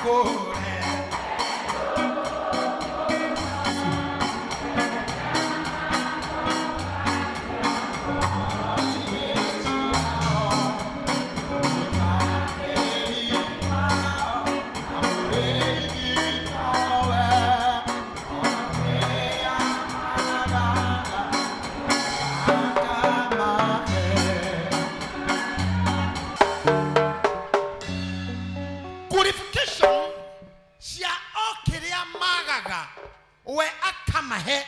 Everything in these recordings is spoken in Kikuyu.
Akũre. Qualification cia o kĩrĩa magaga we akamahe.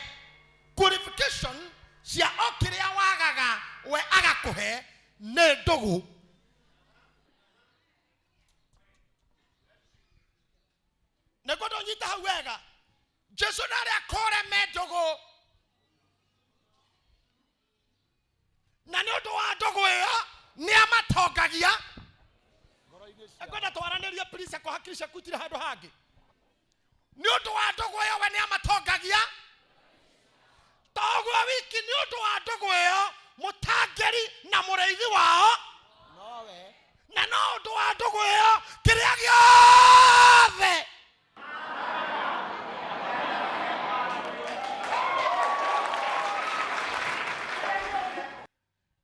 Qualification cia o kĩrĩa wagaga we agakũhe nĩ ndũgũ. Nĩguo ndũnyita hau wega. Jesu na arĩa akũre me ndũgũ, na nĩ ũndũ wa ndũgũ ĩyo nĩ amatongagia. Ngwenda twaranĩrie please, kwa hakiri ciaku itirĩ handũ hangĩ. Nĩ ũndũ wa ndũgũ ĩyo we nĩ amatongagia. Toguo wiki, nĩ ũndũ wa ndũgũ ĩyo mũtangĩri na mũrĩithi wao Nowe. Na no ũndũ wa ndũgũ ĩyo kĩrĩa gĩothe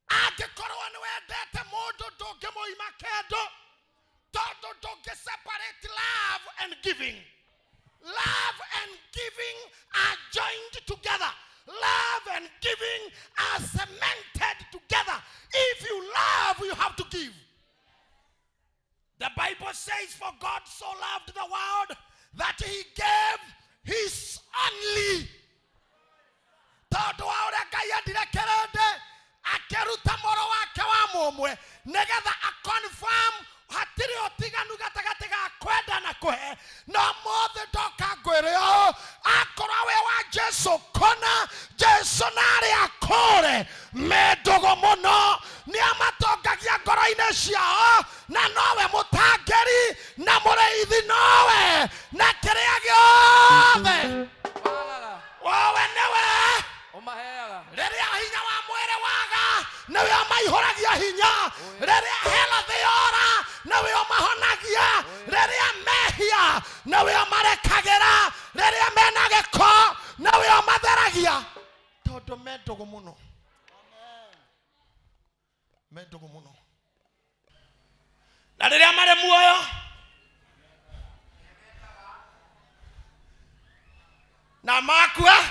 angĩkorwo nĩ wendete mũndũ, ndũngĩmũima kĩndũ, tondũ ndũngĩ separate love and giving. Love and giving are joined together. Love and giving are cemented together. If you love, you have to give. The Bible says, "For God so loved the world that he gave his only," tondũ wa ũrĩa Ngai endire kĩrĩndĩ, akĩruta mũrũ wake wa mũmwe, nĩgetha aconfirm hatirĩ ũtiganu gatagatĩ ga kwenda na kũhe. No mũthĩ ndoka ngwĩre ũũ, akorwo wĩ wa Jesu kũna, Jesu na arĩa akũre me ndũgũ mũno, nĩ amatongagia ngoro-inĩ ciao, na nowe mũtangĩri na mũrĩithi, nowe na kĩrĩa gĩothe wagaga wowe nĩwe ũmaheaga. Rĩrĩa hinya wa mwĩrĩ waga, nĩwe ũmaihũragia hinya. Rĩrĩa health yora, nĩwe ũmahonagia. Rĩrĩa mehia, nĩwe ũmarekagĩra. Rĩrĩa mena gĩko, nĩwe ũmatheragia, tondũ me ndũgũ mũno, me ndũgũ mũno. Na rĩrĩa marĩ muoyo na makua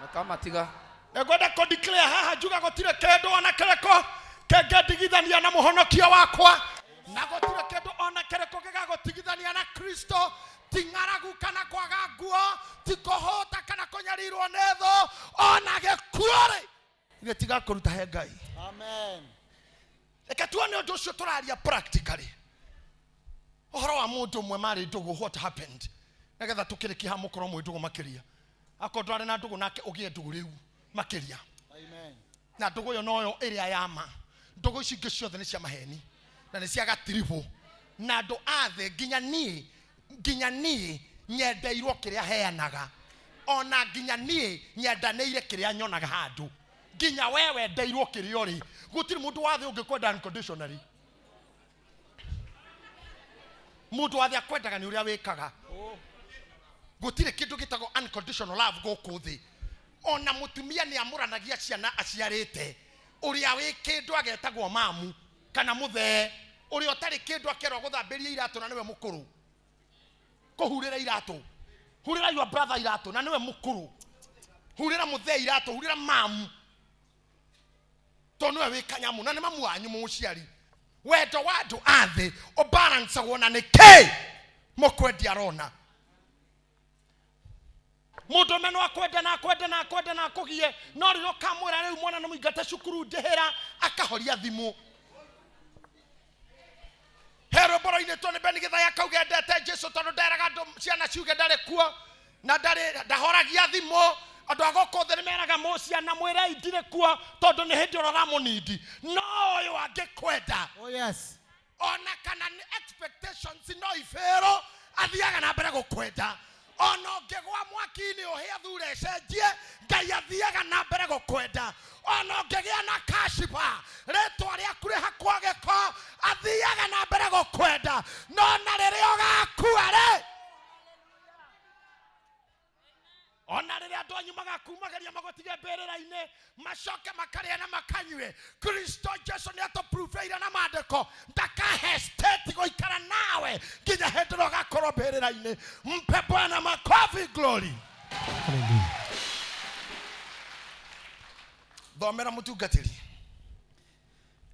makamatiga. Nĩngwenda kũ declare haha njuga gũtirĩ kĩndũ ona kĩrĩkũ kĩngĩndigithania na mũhonokio wakwa, na gũtirĩ kĩndũ ona kĩrĩkũ gĩgagũtigithania na Kristo. Ti ng'aragu kana kwaga nguo, ti kũhũta kana kũnyarirwo nĩ thũ, ona gĩkuũ rĩ, gĩtigakũruta he Ngai. Amen. Reke tuone ũndũ ũcio tũraria practically, ũhoro wa mũndũ ũmwe marĩ ndũgũ. What happened? Nĩgetha tũkĩrĩkia haha, mũkorwo mwĩ ndũgũ makĩria. Akorwo ndwarĩ na ndũgũ nake, ũgĩe ndũgũ rĩu makĩria. Amen. Na ndũgũ ĩyo noyo ĩrĩa ya ma. Ndũgũ ici ingĩ ciothe nĩ cia maheni na nĩ cia gatiribũ na andũ a thĩ. Nginya niĩ nyendeirwo kĩrĩa heanaga, ona nginya niĩ nyendanĩire kĩrĩa nyonaga handũ. Nginya we wendeirwo kĩrĩa ũrĩ. Gũtirĩ mũndũ wa thĩ ũngĩkwenda unconditionally. Mũndũ wa thĩ akwendaga nĩ ũrĩa wĩkaga. Gũtirĩ kĩndũ gĩtagwo unconditional love gũkũ thĩ. Ona mũtumia nĩ amũranagia ciana aciarĩte. Ũrĩa wĩ kĩndũ agetagwo mamu kana mũthee, ũrĩa ũtarĩ kĩndũ akerwo gũthambĩria iratũ na nĩwe mũkũrũ, kũhurĩra iratũ, hurĩra your brother iratũ na nĩwe mũkũrũ, hurĩra mũthee iratũ, hurĩra mamu tondũ nĩwe wĩ kanyamũ na nĩ mamu wanyu mũciari. Wendo wa andũ a thĩ ũbalancagwo na nĩ kĩ mũkwendia arona. Mũndũ ũme no akwende na akwende na akwende na akũgie, no rĩrĩa ũkamwĩra rĩu mwana nĩ mũingate cukuru, ndĩhĩra, akahoria thimũ. He rwĩmbo rũinĩtwo nĩ Beni Gĩthaya kauga endete Jesu tondũ nderaga andũ ciana ciuge ndarĩ kuo na ndarĩ ndahoragia thimũ. Andũ a gũkũ thĩ nĩ meraga mũ ciana mwĩrei ndirĩ kuo, tondũ nĩ hĩndĩ ĩrĩa ũramũnindi. No ũyũ angĩkwenda, Oh yes. ona kana nĩ expectations no ibĩrũ, athiaga na mbere gũkwenda. Ona ũngĩgwa mwaki-inĩ ũhĩe thure ĩcenjie, Ngai athiaga na mbere gũkwenda. Ona ũngĩgĩa na kashiba, rĩtwa rĩaku rĩhakwo gĩko, athiaga na mbere gũkwenda. No na rĩrĩa ũgakua rĩ, Andũ anyu magakumagaria magũtige mbĩrĩra-inĩ, macoke makarĩa na makanyue. Kristo Jesu nĩ atũpruvĩire na maandĩko, ndakahesitate gũikara nawe nginya hĩndĩ ĩrĩa ũgakorwo mbĩrĩra-inĩ. Mpe Bwana makofi, glory. Thomera mũtungatĩri.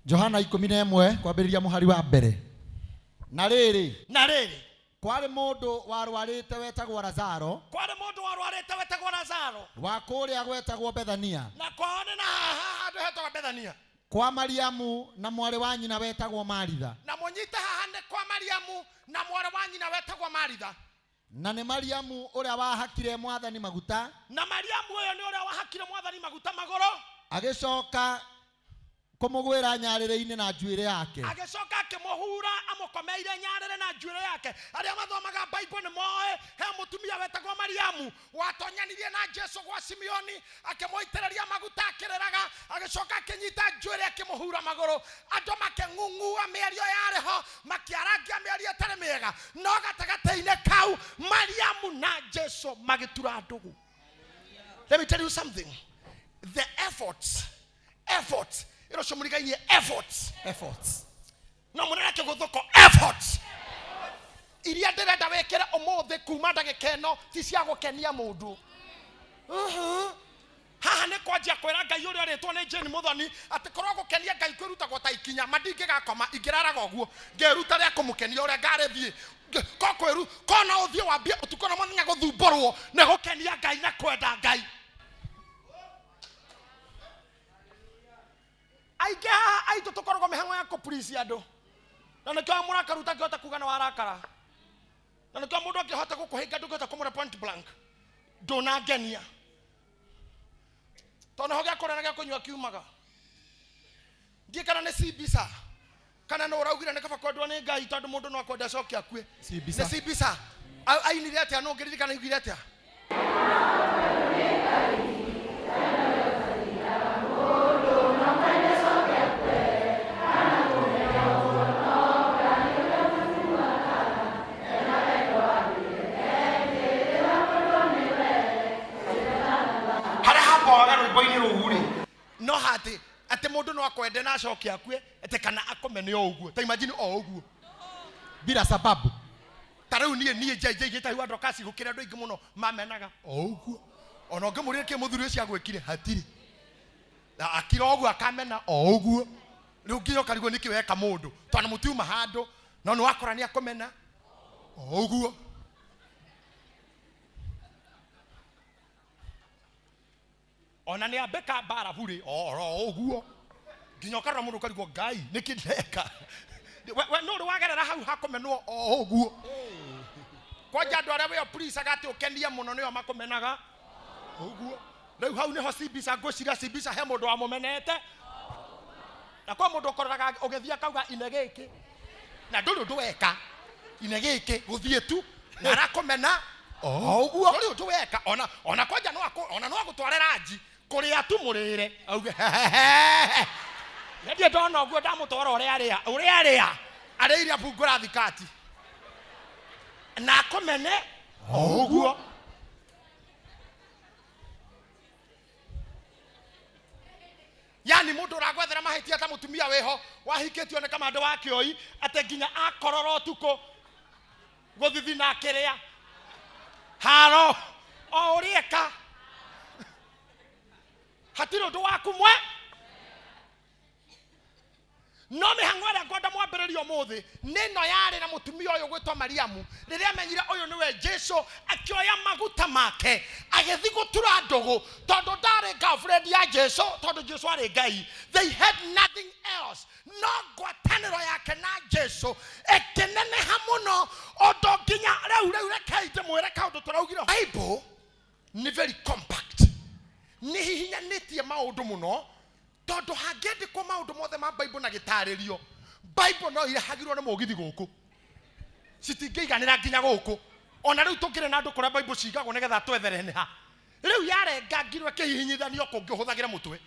Johana 11 kwambĩrĩria mũhari wa mbere. Na rĩrĩ, Na rĩrĩ, kwarĩ mũndũ warwarĩte wetagwo Lazaro, kwarĩ mũndũ warwarĩte wetagwo Lazaro, wa kũrĩa gwetagwo Bethania, na kwao nĩ na haha handũ hetagwo Bethania, kwa Mariamu na mwarĩ wa nyina wetagwo Maritha. Na mũnyite haha nĩ kwa Mariamu na mwarĩ wa nyina wetagwo Maritha. Na nĩ Mariamu ũrĩa wahakire Mwathani maguta, Na Mariamu ũyũ nĩ ũrĩa wahakire Mwathani maguta magũrũ, agĩcoka kũmũgwĩra nyarĩrĩ-inĩ na njuĩrĩ yake. Agĩcoka akĩmũhura amũkomeire nyarĩrĩ na njuĩrĩ yake. Arĩa mathomaga Bible nĩ moĩ he mũtumia wetagwo Mariamu watonyanirie na Jesu gwa Simeoni, akĩmũitĩrĩria maguta akĩrĩraga, agĩcoka akĩnyita njuĩrĩ akĩmũhura magũrũ. Andũ makĩng'ung'ua mĩario yarĩ ho, makĩarangia mĩario ĩtarĩ mĩega, no gatagatĩ-inĩ kau Mariamu na Jesu magĩtura ndũgũ. Let me tell you something. The efforts, efforts, ĩro cio mũrigainie efforts. Efforts. No mũnene kĩgũthũko efforts iria ndĩrenda wĩkĩre ũmũthĩ kuma ndagĩka ĩno ti cia gũkenia mũndũ. Haha nĩ kwanjia kwĩra Ngai ũrĩa ũrĩtwo nĩ Jane Mũthoni atĩ korwo gũkenia Ngai kwĩrutagwo ta ikinya, ma ndingĩgakoma ingĩraraga ũguo ngĩruta rĩa kũmũkenia ũrĩa ngarĩthiĩ. Ko kwĩru ko no ũthiĩ wambie ũtukũ na mũthenya gũthumbũrwo nĩ gũkenia Ngai na kwenda Ngai. Aingĩ haha aitũ tũkoragwo mĩhang'o ya kũpurici andũ, na nĩkĩo mũrakaru ũtangĩhota kuga nĩ warakara, na nĩkĩo mũndũ angĩhota gũkũhĩnga ndũngĩhota kũmũra point blank, ndũnangenia, tondũ nĩho gĩa kũrĩa na gĩa kũnyua kiumaga. Ndiĩ kana nĩ Cibisa kana nĩ ũraugire nĩ kaba kwendwo nĩ Ngai tondũ mũndũ no akwende acoke akue. Cibisa. Nĩ Cibisa. Ainire atĩa? No ngĩririkana augire atĩa? Harĩa hamboaga rwĩmbo-inĩ rũu rĩ, no hatĩ atĩ mũndũ no akwende na acoke akue, atĩ kana akome nĩ o ũguo. Ta imagine o ũguo. Bila sababu. Ta rĩu niĩ njainjaigĩte hau andũ akaci gũkĩra andũ aingĩ mũno mamenaga o ũguo. Ona ũngĩmũria kĩ mũthuri ũcio agwĩkire hatirĩ. Na akira ũguo akamena o ũguo. Rĩu nginya ũkarigwo nĩkĩ weka mũndũ, tondũ mũtiuma handũ, no nĩ wakora nĩ akũmena o ũguo. Ona nĩ ambĩka mbara burĩ oro ũguo. Nginya ũkarora mũndũ ũkarigwo Ngai nĩkĩ ndeka. We no ũrĩ wagerera hau hakũmenwo o ũguo. Kwanja andũ arĩa wĩo please atĩ ũkenie mũno nĩo makũmenaga ũguo. Rĩu hau nĩho Cibisa ngwĩciria Cibisa he mũndũ wamũmenete. Na kwa mũndũ ũkoraga ũgĩthiĩ akauga ine gĩkĩ. Na ndũrĩ ũndũ weka. Ine gĩkĩ gũthiĩ tu na arakũmena o ũguo. Ndũrĩ ũndũ weka. Ona kwanja no ona no agũtware ranji kũrĩa tu mũrĩre auge ndirĩ ndona ũguo ndamũtwara ũrĩa arĩa, ũrĩa arĩa arĩire bungũra thikati na akũmene o ũguo. Yani mũndũ ũragwethera mahĩtia ta mũtumia wĩho wahikĩtio nĩ kamande wa kĩoi atĩ nginya akorora ũtukũ gũthithina akĩrĩa haro o ũrĩa eka hatirĩ ũndũ waku mwe. No mĩhang'o ĩrĩa ngwenda mwambĩrĩrie ũmũthĩ nĩ ĩno yarĩ na mũtumia ũyũ gwĩtwo Mariamu. Rĩrĩa amenyire ũyũ nĩwe Jesu, akĩoya maguta make agĩthiĩ gũtura ndũgũ, tondũ ndarĩ girlfriend ya Jesu, tondũ Jesu arĩ Ngai. They had nothing else. No ngwatanĩro yake na Jesu ĩkĩneneha mũno ũndũ nginya rĩu rekei ndĩmwĩre kaũndũ tũraugire. Bible nĩ very compact, nĩ hihinyanĩtie maũndũ mũno, tondũ hangĩandĩkwo maũndũ mothe ma Bible na gĩtarĩrio, Bible no irehagirwo nĩ mũgithi gũkũ, citingĩiganĩra nginya gũkũ. Ona rĩu tũngĩrĩ na andũ kũrĩa Bible cigagwo nĩgetha twethere nĩ ha. Rĩu yarengangirwo ĩkĩhihinyithanio kũngĩ ũhũthagĩre mũtwe.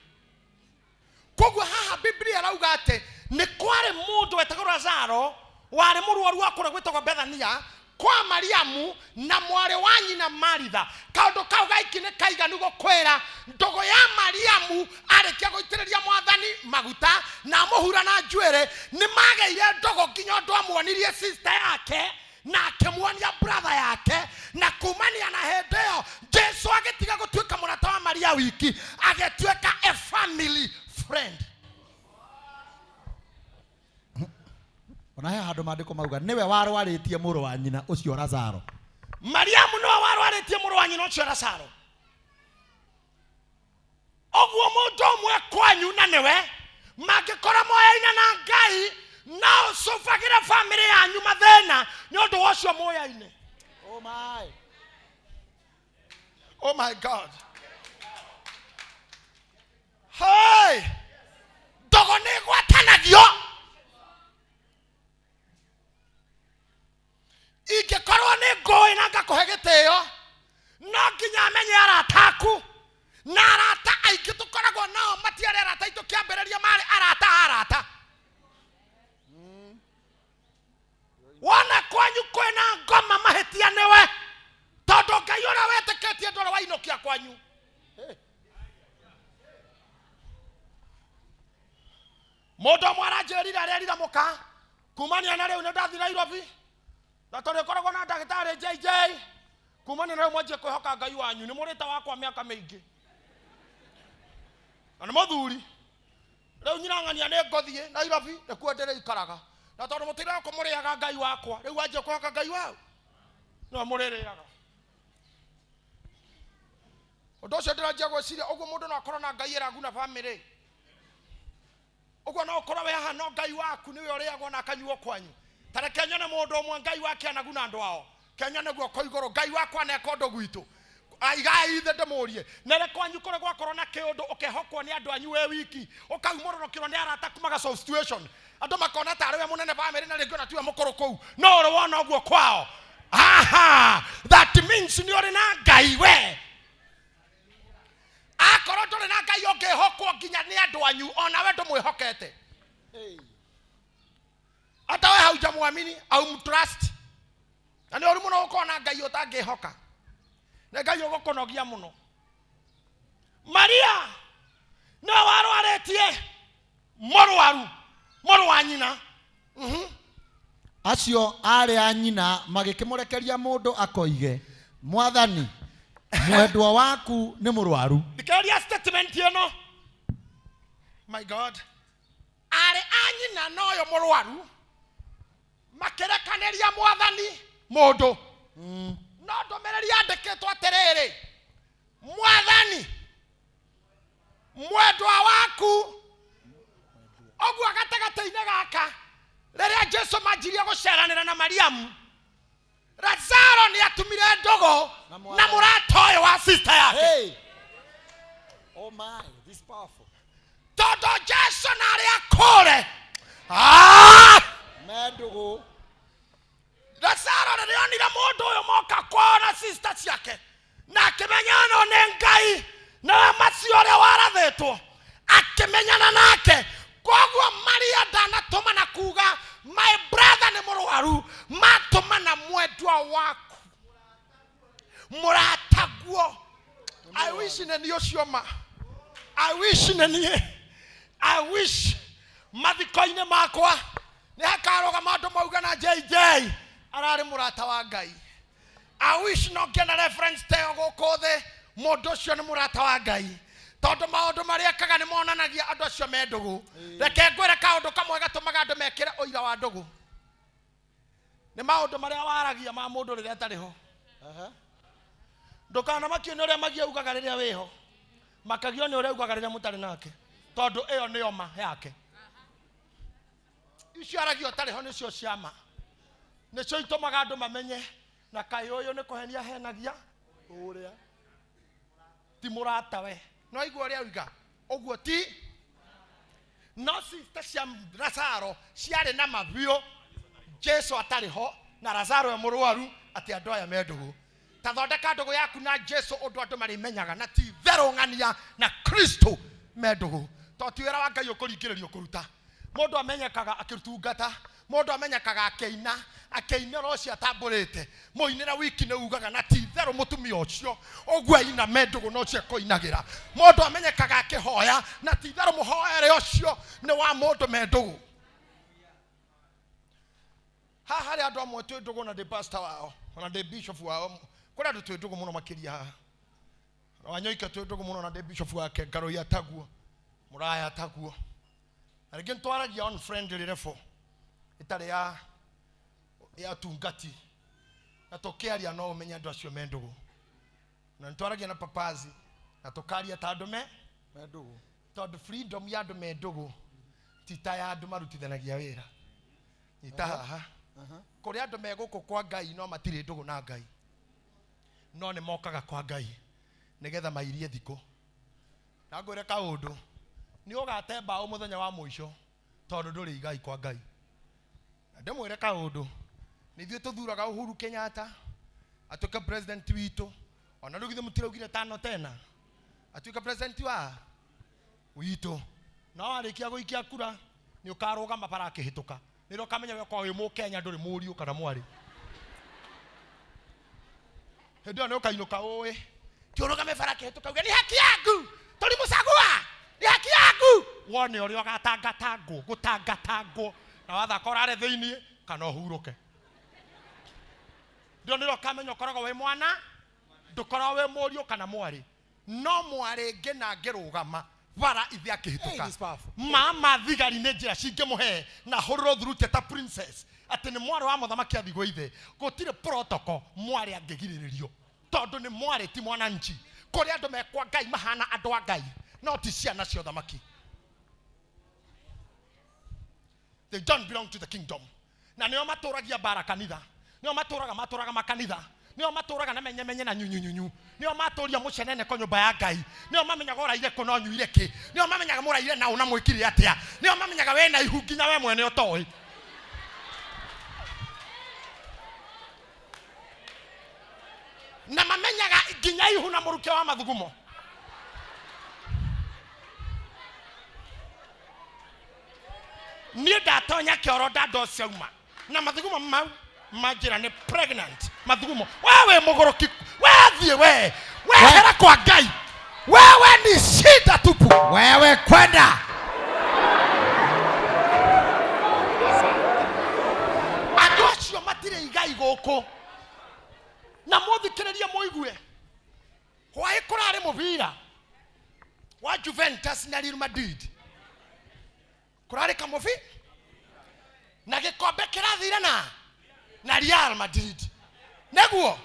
Koguo haha Biblia ĩrauga atĩ nĩ kwarĩ mũndũ wetagwo Lazaro warĩ mũrwaru wa kũrĩa gwĩtagwo Bethania, Kwa Mariamu na mwarĩ wa nyina Maritha. Kaũndũ kau gaiki nĩ kaiganu gũkwĩra ndũgũ ya Mariamu arĩkia gũitĩrĩria Mwathani maguta na amũhura na njuĩrĩ, nĩ magĩire ndũgũ nginya ũndũ amuonirie sister yake na akĩmuonia brother yake. Na kumania na hĩndĩ ĩyo Jesu agĩtiga gũtuĩka mũrata wa Maria wiki, agĩtuĩka a family friend. Ona he handũ maandĩko mauga nĩwe warwarĩtie mũrũ wa nyina ũcio Lazaro. Mariamu nĩwe warwarĩtie mũrũ wa nyina ũcio Lazaro. Ũguo mũndũ ũmwe kwanyu na nĩwe mangĩkorwo moyaine na Ngai, no ũcũbagĩre bamĩrĩ yanyu mathĩna nĩ ũndũ wa ũcio moyaine. Oh my. Oh my God. Hey! Ndogo nĩ ĩgwatanagio. Ingĩkorwo nĩ ngũĩ na ngakũhe gĩtĩo, no nginya menye arata aku. Na arata aingĩ tũkoragwo nao matiarĩ arata aitũ kĩambĩrĩria, marĩ arata a arata. Wona kwanyu kwĩna ngoma, mahĩtia nĩwe, tondũ Ngai ũrĩa wetĩkĩtie ndũrĩ wainũkia kwanyu. Mũndũ ũmwe aranjĩrire arerira mũka kumania na rĩu nĩ ndathiĩ Nairobi na tondũ ĩkoragwo na ndagĩtarĩ JJ, kumania na rĩu mwanjie kwĩhoka Ngai wanyu. Nĩ mũrĩte wakwa mĩaka mĩingĩ na nĩ mũthuri. Rĩu nyina ng'ania nĩ ngũthiĩ Nairobi, nĩkuo ndĩrĩikaraga, na tondũ mũtiraga kũmũrĩaga Ngai wakwa, rĩu wanjie kwĩhoka Ngai wau nĩwe mũrĩrĩaga. Ũndũ ũcio ndĩranjia gwĩciria ũguo mũndũ no akorwo na Ngai ĩraguna bamĩrĩ. Ũguo no ũkorwo wĩ haha no Ngai waku nĩwe ũrĩagwo na akanyuo kwanyu. Ta reke nyone mũndũ ũmwe Ngai wake anaguna andũ ao. Kenya nyone guoko igũrũ, Ngai wakwa aneka ũndũ gwitũ. Aigai ithe ndĩmũrie, nere kwanyu kũrĩ gwakorwo na kĩũndũ ũkehokwo nĩ andũ anyu wĩ wiki, ũkaumũrũrũkĩrwo nĩ arata kumaga situation, andũ makona tarĩ we mũnene bamĩrĩ na rĩngĩ ona tiwe mũkũrũ kũu, no ũrĩ wona ũguo kwao? Aha, that means nĩ ũrĩ na Ngai. We akorwo ndũrĩ na Ngai ũngĩhokwo nginya nĩ andũ anyu, onawe ndũmwĩhokete. Hata we haujamwamini au mtrust, na nĩ ũru mũno gũkorwo na Ngai ũtangĩhoka. Nĩ Ngai ũgũkũnogia mũno. Maria nĩwe warwarĩtie mũrwaru mũrũ wa nyina. Acio aarĩ a nyina magĩkĩmũrekeria mũndũ akoige, "Mwathani, mwendwa waku nĩ mũrwaru." Thikĩrĩria statement ĩno. My God, arĩ a nyina noyo mũrwaru makĩrekanĩria Mwathani mũndũ, no ndũmĩrĩri yandĩkĩtwo atĩrĩrĩ, "Mwathani, mwendwa waku." Ũguo gatagatĩ-inĩ gaka, rĩrĩa Jesu manjirie gũceranĩra na Mariamu, Lazaro nĩ atumire ndũgũ Na na Mwathani. Mũrata ũyũ wa sister yake. Hey. Oh my, this is powerful. Tondũ Jesu na arĩa akũre. Ah! Me ndũgũ. Lazaro rĩrĩa onire mũndũ ũyũ moka kwao na sister ciake na akĩmenya ĩno nĩ Ngai nawe macio ũrĩa warathĩtwo, akĩmenyana nake. Koguo Maria ndanatũmana kuga my brother nĩ mũrwaru, matũmana mwendwa waku, mũrataguo. I wish nĩ niĩ ũcio ma. I wish nĩ niĩ. I wish mathiko-inĩ makwa nĩ hakarũgama andũ mauga na JJ ararĩ mũrata wa Ngai. I wish no ngĩona reference ta ĩyo gũkũ thĩ, mũndũ ũcio nĩ mũrata wa Ngai, tondũ maũndũ marĩa ekaga nĩ monanagia andũ acio me ndũgũ. Reke ngwĩre kaũndũ kamwe gatũmaga andũ mekĩre ũira wa ndũgũ nĩ maũndũ marĩa waragia ma mũndũ rĩrĩa atarĩ ho. Ndũkanamakio nĩ ũrĩa magia ugaga rĩrĩa wĩho, makagio nĩ ũrĩa ugaga rĩrĩa mũtarĩ nake, tondũ ĩyo nĩyo ma yake. Icio aragia ũtarĩ ho nĩcio ciama, nĩcio itũmaga andũ mamenye na kaĩ ũyũ nĩ kũhenia henagia ũrĩa ti mũratawe. No igua ũrĩa uiga ũguo ti no sister cia Lazaro ciarĩ na mabiũ Jesu atarĩ ho na Lazaro e mũrwaru, atĩ andũ aya me ndũgũ. Ta thondeka ndũgũ yaku na Jesu ũndũ andũ marĩmenyaga na ti therũ ng'ania na Kristo me ndũgũ, to ti wĩra wa Ngai ũkũringĩrĩrio kũruta. Mũndũ amenyekaga akĩtungata. Mũndũ amenyekaga akĩina, akĩinĩra ũcio atambũrĩte. Mũinĩre wiki nĩ ugaga na ti itherũ mũtumia ũcio ũguo aina me ndũgũ na ũcio ekũinagĩra. Mũndũ amenyekaga akĩhoya na ti itherũ mũhoere ũcio nĩ wa mũndũ me ndũgũ. Haha harĩ andũ amwe twĩ ndũgũ na ndĩ pastor wao, ona ndĩ bishop wao. Kũrĩ andũ twĩ ndũgũ mũno makĩria haha. Wanyoike twĩ ndũgũ mũno na ndĩ bishop wake, Ngarũi taguo, Mũraya taguo. Na rĩngĩ nĩtwaragia on friendly level ĩtarĩ ya tungati, na tũkĩaria no ũmenye andũ acio me ndũgũ. Na nĩtwaragia na papazi na tũkaria ta andũ me ndũgũ, tondũ freedom ya andũ me ndũgũ ti ta ya andũ marutithanagia wĩra. Nyita haha. Kũrĩ andũ me gũkũ kwa Ngai no matirĩ ndũgũ na Ngai, no nĩ mokaga kwa Ngai nĩgetha mairie thikũ. Na ngwĩre kaũndũ, nĩ ũgate mbaũ mũthenya wa mũico tondũ ndũrĩ igai kwa Ngai. Na ndĩmwĩre kaũndũ, nĩ ithuĩ tũthuraga Uhuru Kenyatta atuĩke president witũ, ona rĩu githĩ mũtiraugire tano tena atuĩke president wa witũ. Na warĩkia gũikia kura nĩ ũkarũgama bara akĩhĩtũka, nĩrĩo ũkamenya we ũkoragwo wĩ mũkenya, ndũrĩ mũriũ kana mwarĩ. Hĩndĩ ĩyo nĩ ũkainũka ũĩ, ti ũrũgame bara akĩhĩtũka uge nĩ haki yaku, tũrimũcagua, nĩ haki yaku. Wone ũrĩa ũgatangatangwo, gũtangatangwo, na wathaka ũrare thĩiniĩ kana ũhurũke. Ndio nĩrĩo ũkamenya ũkoragwo wĩ mwana, ndũkoragwo wĩ mũriũ kana mwarĩ. No mwarĩ ngĩ na ngĩrũgama bara ithe akĩhĩtũka. Hey, this powerful. Mama thigari nĩ njĩra cingĩmũhe na hũrũrwo thurute ta princess atĩ nĩ mwarĩ wa mũthamaki athiĩ gwa ithe. Gũtirĩ protocol mwarĩ angĩgirĩrĩrio tondũ nĩ mwarĩ ti mwananchi. Kũrĩ andũ me kwa Ngai mahana andũ a Ngai no ti ciana cia ũthamaki. They don't belong to the kingdom. Na nĩo matũragia mbara kanitha, nĩo matũraga makanitha, nĩo matũraga na menyemenye na nyunyunyunyu, nĩo matũria mũcenene ko nyũmba ya Ngai, nĩo mamenyaga ũraire kũ na ũnyuire kĩ, nĩo mamenyaga mũraire na ũna mwĩkire atĩa, nĩo mamenyaga wĩna ihu nginya we mwene ũtoĩ. Na mamenyaga nginya ihu na mũrukĩ wa mathugumo. Niĩ ndatonya kĩoro ndandocauma na mathugumo mau manjĩra nĩ pregnant mathugumo. We wĩ mũgũrũki, we thiĩ we, wehera kwa Ngai, wewe ni shida tupu. Wewe kwenda. Andũ acio matirĩ igai gũkũ. Na mũthikĩrĩrie mũigue. Hwaĩ kũrarĩ mũbira wa Juventus na Real Madrid. Kũrarĩ kamũbi na gĩkombe kĩrathire na Real Madrid. Nĩguo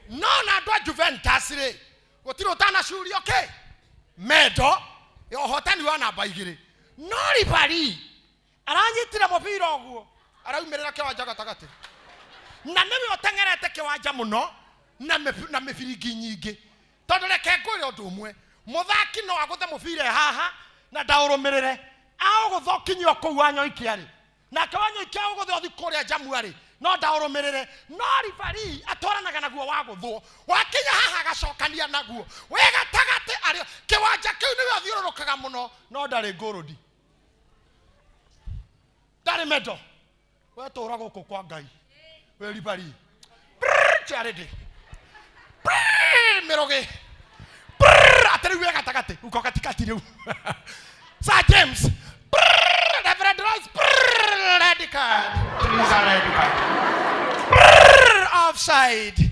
no na andũ a Juventus rĩ, gũtirĩ ũtanacurio kĩ mendo ya ũhotani wa namba igĩrĩ. No ribari aranyitire mũbira ũguo araumĩrĩra kĩwanja gatagatĩ, na nĩwe ũteng'erete kĩwanja mũno na mĩbiringi nyingĩ. Tondũ reke ngwĩre ũndũ ũmwe, mũthaki no agũthe mũbira haha na ndaũrũmĩrĩre, aũgũtha ũkinyio kũu Wanyoike arĩ, nake Wanyoike aũgũthe ũthi kũrĩa Njamu arĩ, no ndaũrũmĩrĩre. No ribari atwaranaga naguo wagũthwo, wakinya haha agacokania naguo wĩ gatagatĩ arĩ kĩwanja kĩu nĩwe ũthiũrũrũkaga mũno, no ndarĩ ngũrũndi, ndarĩ mendo. We tũra gũkũ kwa Ngai wĩ ribari. Brrr, charity. Brrr, mĩrũgĩ. Brrr, atĩ rĩu wĩ gatagatĩ, uko katikati rĩu. Sir James. Brrr, Reverend Royce. Brrr, red card. Please, a red card. Brrr, offside.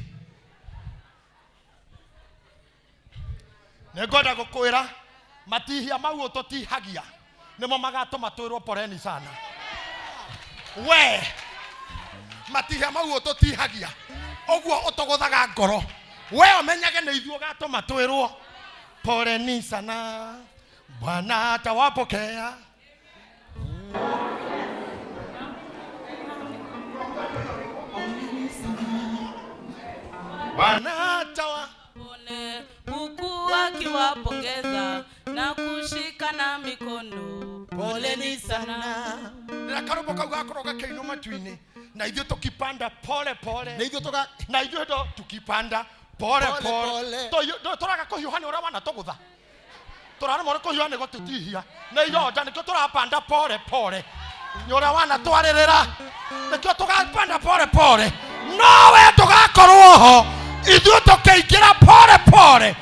Nĩngwenda gũkwĩra matihia mau ũtũtihagia nĩmo magatũma twĩrwo poleni sana. We matihia mau ũtũtihagia ũguo ũtũgũthaga ngoro, we ũmenyage nĩ ithuĩ ũgatũma twĩrwo poleni sana, Bwana atawapokea. Bwana atawa Pone, huku akiwapongeza na kushikana mikono. Poleni sana. Na karũmbo kau gakorwo gakĩinwo matu-inĩ, na ithuĩ tũkipanda pole pole. Na ithuĩ tũka- Na ithuĩ ndo tukipanda pole Pole pole. pole. Tũraga kũhiũha nĩ ũrĩa wanatũgũtha. Tũraremwo nĩ kũhiũha nĩ gũtũtihia. Nĩ ironda nĩkĩo tũrapanda pole pole. Nĩ ũrĩa wanatwarĩrĩra nĩkĩo tũgapanda pore pore nowe ndũgakorwo ho ithuĩ tũkĩingĩra pore pore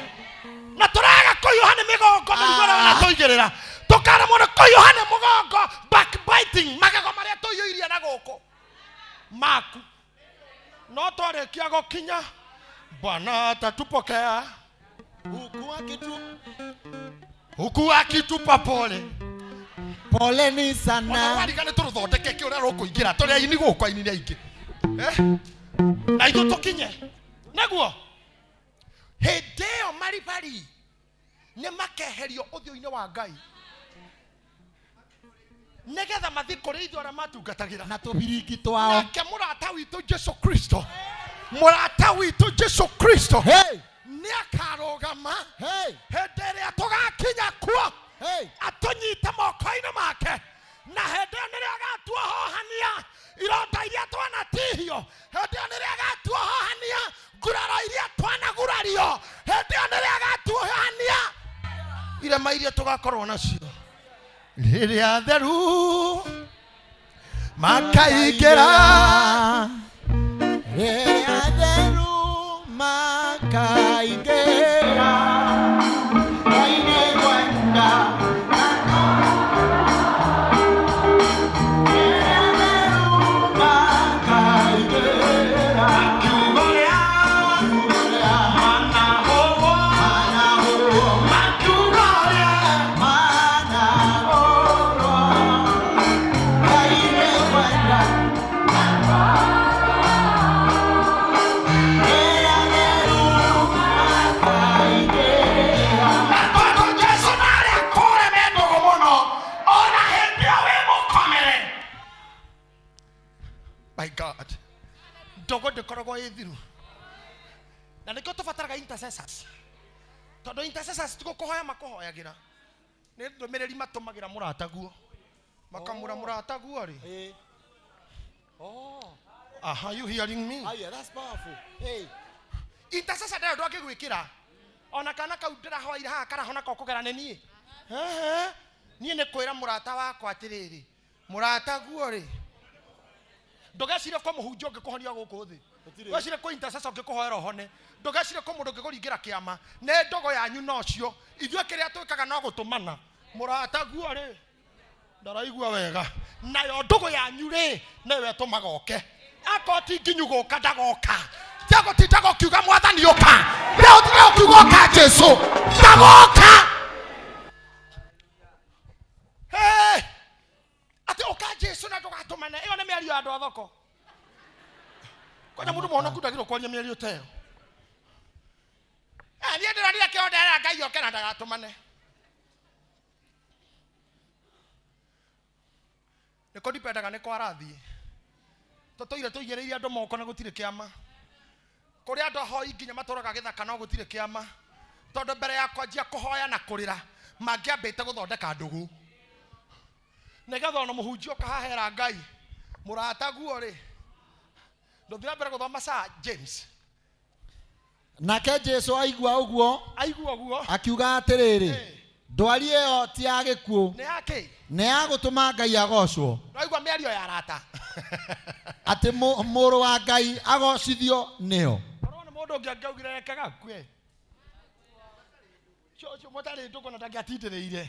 na tũraga kũhiũha nĩ mĩgongo mĩrigo ĩrĩa wanatũigĩrĩra tũkaremwo nĩ kũhiũha nĩ mũgongo backbiting magego marĩa tũiyũirie na gũkũ maku no twarĩkia gũkinya bwana atatupokea Huku akitu huku akitupa pole poleni ona sana wariga nĩ tũrũthondeke kĩ ũrĩa rũkũingĩra tũrĩ aini gũkũ aini nĩ aingĩ Eh? Na ithuĩ tũkinye nĩguo hĩndĩ ĩyo maribari nĩ makeherio ũthiũ-inĩ wa ngai nĩgetha mathiĩ kũrĩ ithuĩ arĩa matungatagĩra na tũbiringi twao. Nake mũrata witũ Jesu Kristo, mũrata witũ Jesu Kristo Hey! nĩ akarũgama Hey! hĩndĩ ĩrĩa tũgakinya kuo Hey! atũnyite moko-inĩ make na hĩndĩ ĩyo nĩrĩo agatuohohania ironda iria twanatihio hĩndĩ ĩyo nĩrĩo agatuohohania nguraro iria twanagurario hĩndĩ ĩyo nĩrĩo agatuohania irema iria tũgakorwo nacio rĩrĩa theru makaingĩra Rĩrĩa theru makaingĩra. Ngai nĩngwenda. Rĩrĩa theru makaingĩra. Kiugo rĩa manahũrwo Manahũrwo, makiugo rĩa manahũrwo. Ngai nĩngwenda. Rĩrĩa theru makaingĩra. Na tondũ Jesu narĩ akũre me ndũgũ mũno ona hĩndĩ ĩyo wĩ mũkomere my God ndũgũ ndĩkoragwo ĩ thiru na nĩkĩo tũbataraga intercessors tondũ intercessors ti gũkũhoya makũhoyagĩra nĩ ndũmĩrĩri matũmagĩra mũrataguo makamũra mũrataguo rĩ. Eh. Oh. Aha, you hearing me? Ah, yeah, that's powerful. Hey. Intercessor ndarĩ ũndũ angĩgwĩkĩra ona kana kau ndĩrahoire haha karahona ko kũgera nĩ niĩ. Ehe. Niĩ nĩ kwĩra mũrata wakwa atĩrĩrĩ mũrataguo rĩ ndũgecirie kwa mũhunjia ũngĩkũhonia gũkũ thĩ ndũgecirie kwĩ intercessor ũngĩkũhoera ũhone ndũgecirie kwĩ mũndũ ũngĩkũringĩra kĩama nĩ ndogo yanyu nocio ithuĩ kĩrĩa twĩkaga no gũtũmana mũrataguo rĩ ndaraigua wega nayo ndũgũ yanyu rĩ nĩwe ĩtũmaga oke akorwo ti nginyu gũka ndagoka tiagũtindaga ũkiuga mwathani ũka rĩu ũkiuga ũka Jesu ndagoka. Hey! Atĩ ũka Jesu na ndũgatũmane ĩyo nĩ mĩario ya andũ a thoko kwanja mũndũ mũhonoku ndagĩrĩirwo kwaria mĩario ta ĩyo. Eh, niĩ ndĩronire kĩondera Ngai oke na ndagatũmane nĩ kũdipendaga nĩ kwarathiĩ tũtũire tũigĩrĩire andũ moko na gũtirĩ kĩama kũrĩ andũ ahoi nginya matũraga gĩthaka no gũtirĩ kĩama tondũ mbere ya kwanjia kũhoya na kũrĩra mangĩambĩte gũthondeka ndũgũ nĩgetha ona mũhunjia ũkahahera Ngai mũrataguo rĩ ndũthiĩ na mbere gũthoma saa James. Nake Jesu aigua ũguo aigua ũguo akiuga atĩrĩrĩ Eh. ndwari ĩyo ti ya gĩkuũ nĩ yakĩ nĩ ya gũtũma Ngai agocwo naigua mĩario ya arata atĩ mũrũ wa Ngai agocithio nĩyo. Korwo nĩ mũndũ ũngĩ angĩaugire reke gakue ũcio mũtarĩ ndũgũ na ndangĩatindĩrĩire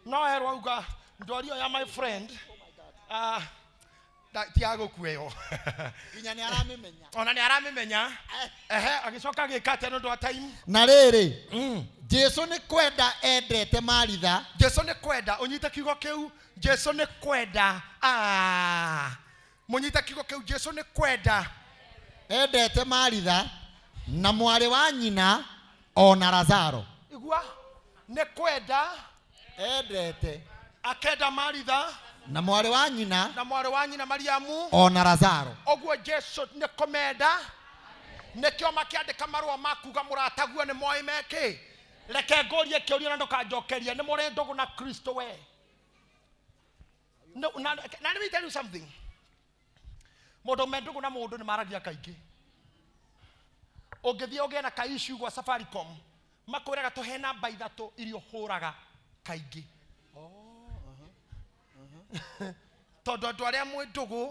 no erwo auga ndwari ĩyo ya my friend ah, ti ya gũkua ĩyo. Nginya nĩ aramĩmenya. Ona nĩ aramĩmenya ehe agĩcoka agĩka atĩa nĩ ũndũ wa time? Na rĩrĩ Jesu nĩ kwenda endete Maritha. Jesu nĩ kwenda ũnyite kiugo kĩu Jesu nĩ kwenda ah, mũnyite kiugo kĩu Jesu nĩ kwenda endete Maritha na mwarĩ wa nyina ona Lazaro. Igua nĩ kwenda endete akenda Maritha na mwarĩ wa nyina na mwarĩ wa nyina Mariamu ona Lazaro. Ũguo Jesu nĩ kũmenda nĩkĩo makĩandĩka marũa ma kuga mũrataguo nĩ moĩ mekĩ reke ngũrie kĩũria na ndũkanjokerie nĩ mũrĩ ndũgũ na Kristo we. No, na let me tell you something. Mũndũ me ndũgũ na mũndũ nĩ maragia kaingĩ ũngĩthiĩ ũgĩe na ka issue gwa Safaricom makwĩraga tũhe namba ithatũ iria ũhũraga kaingĩ. Tondũ andũ arĩa mwĩ ndũgũ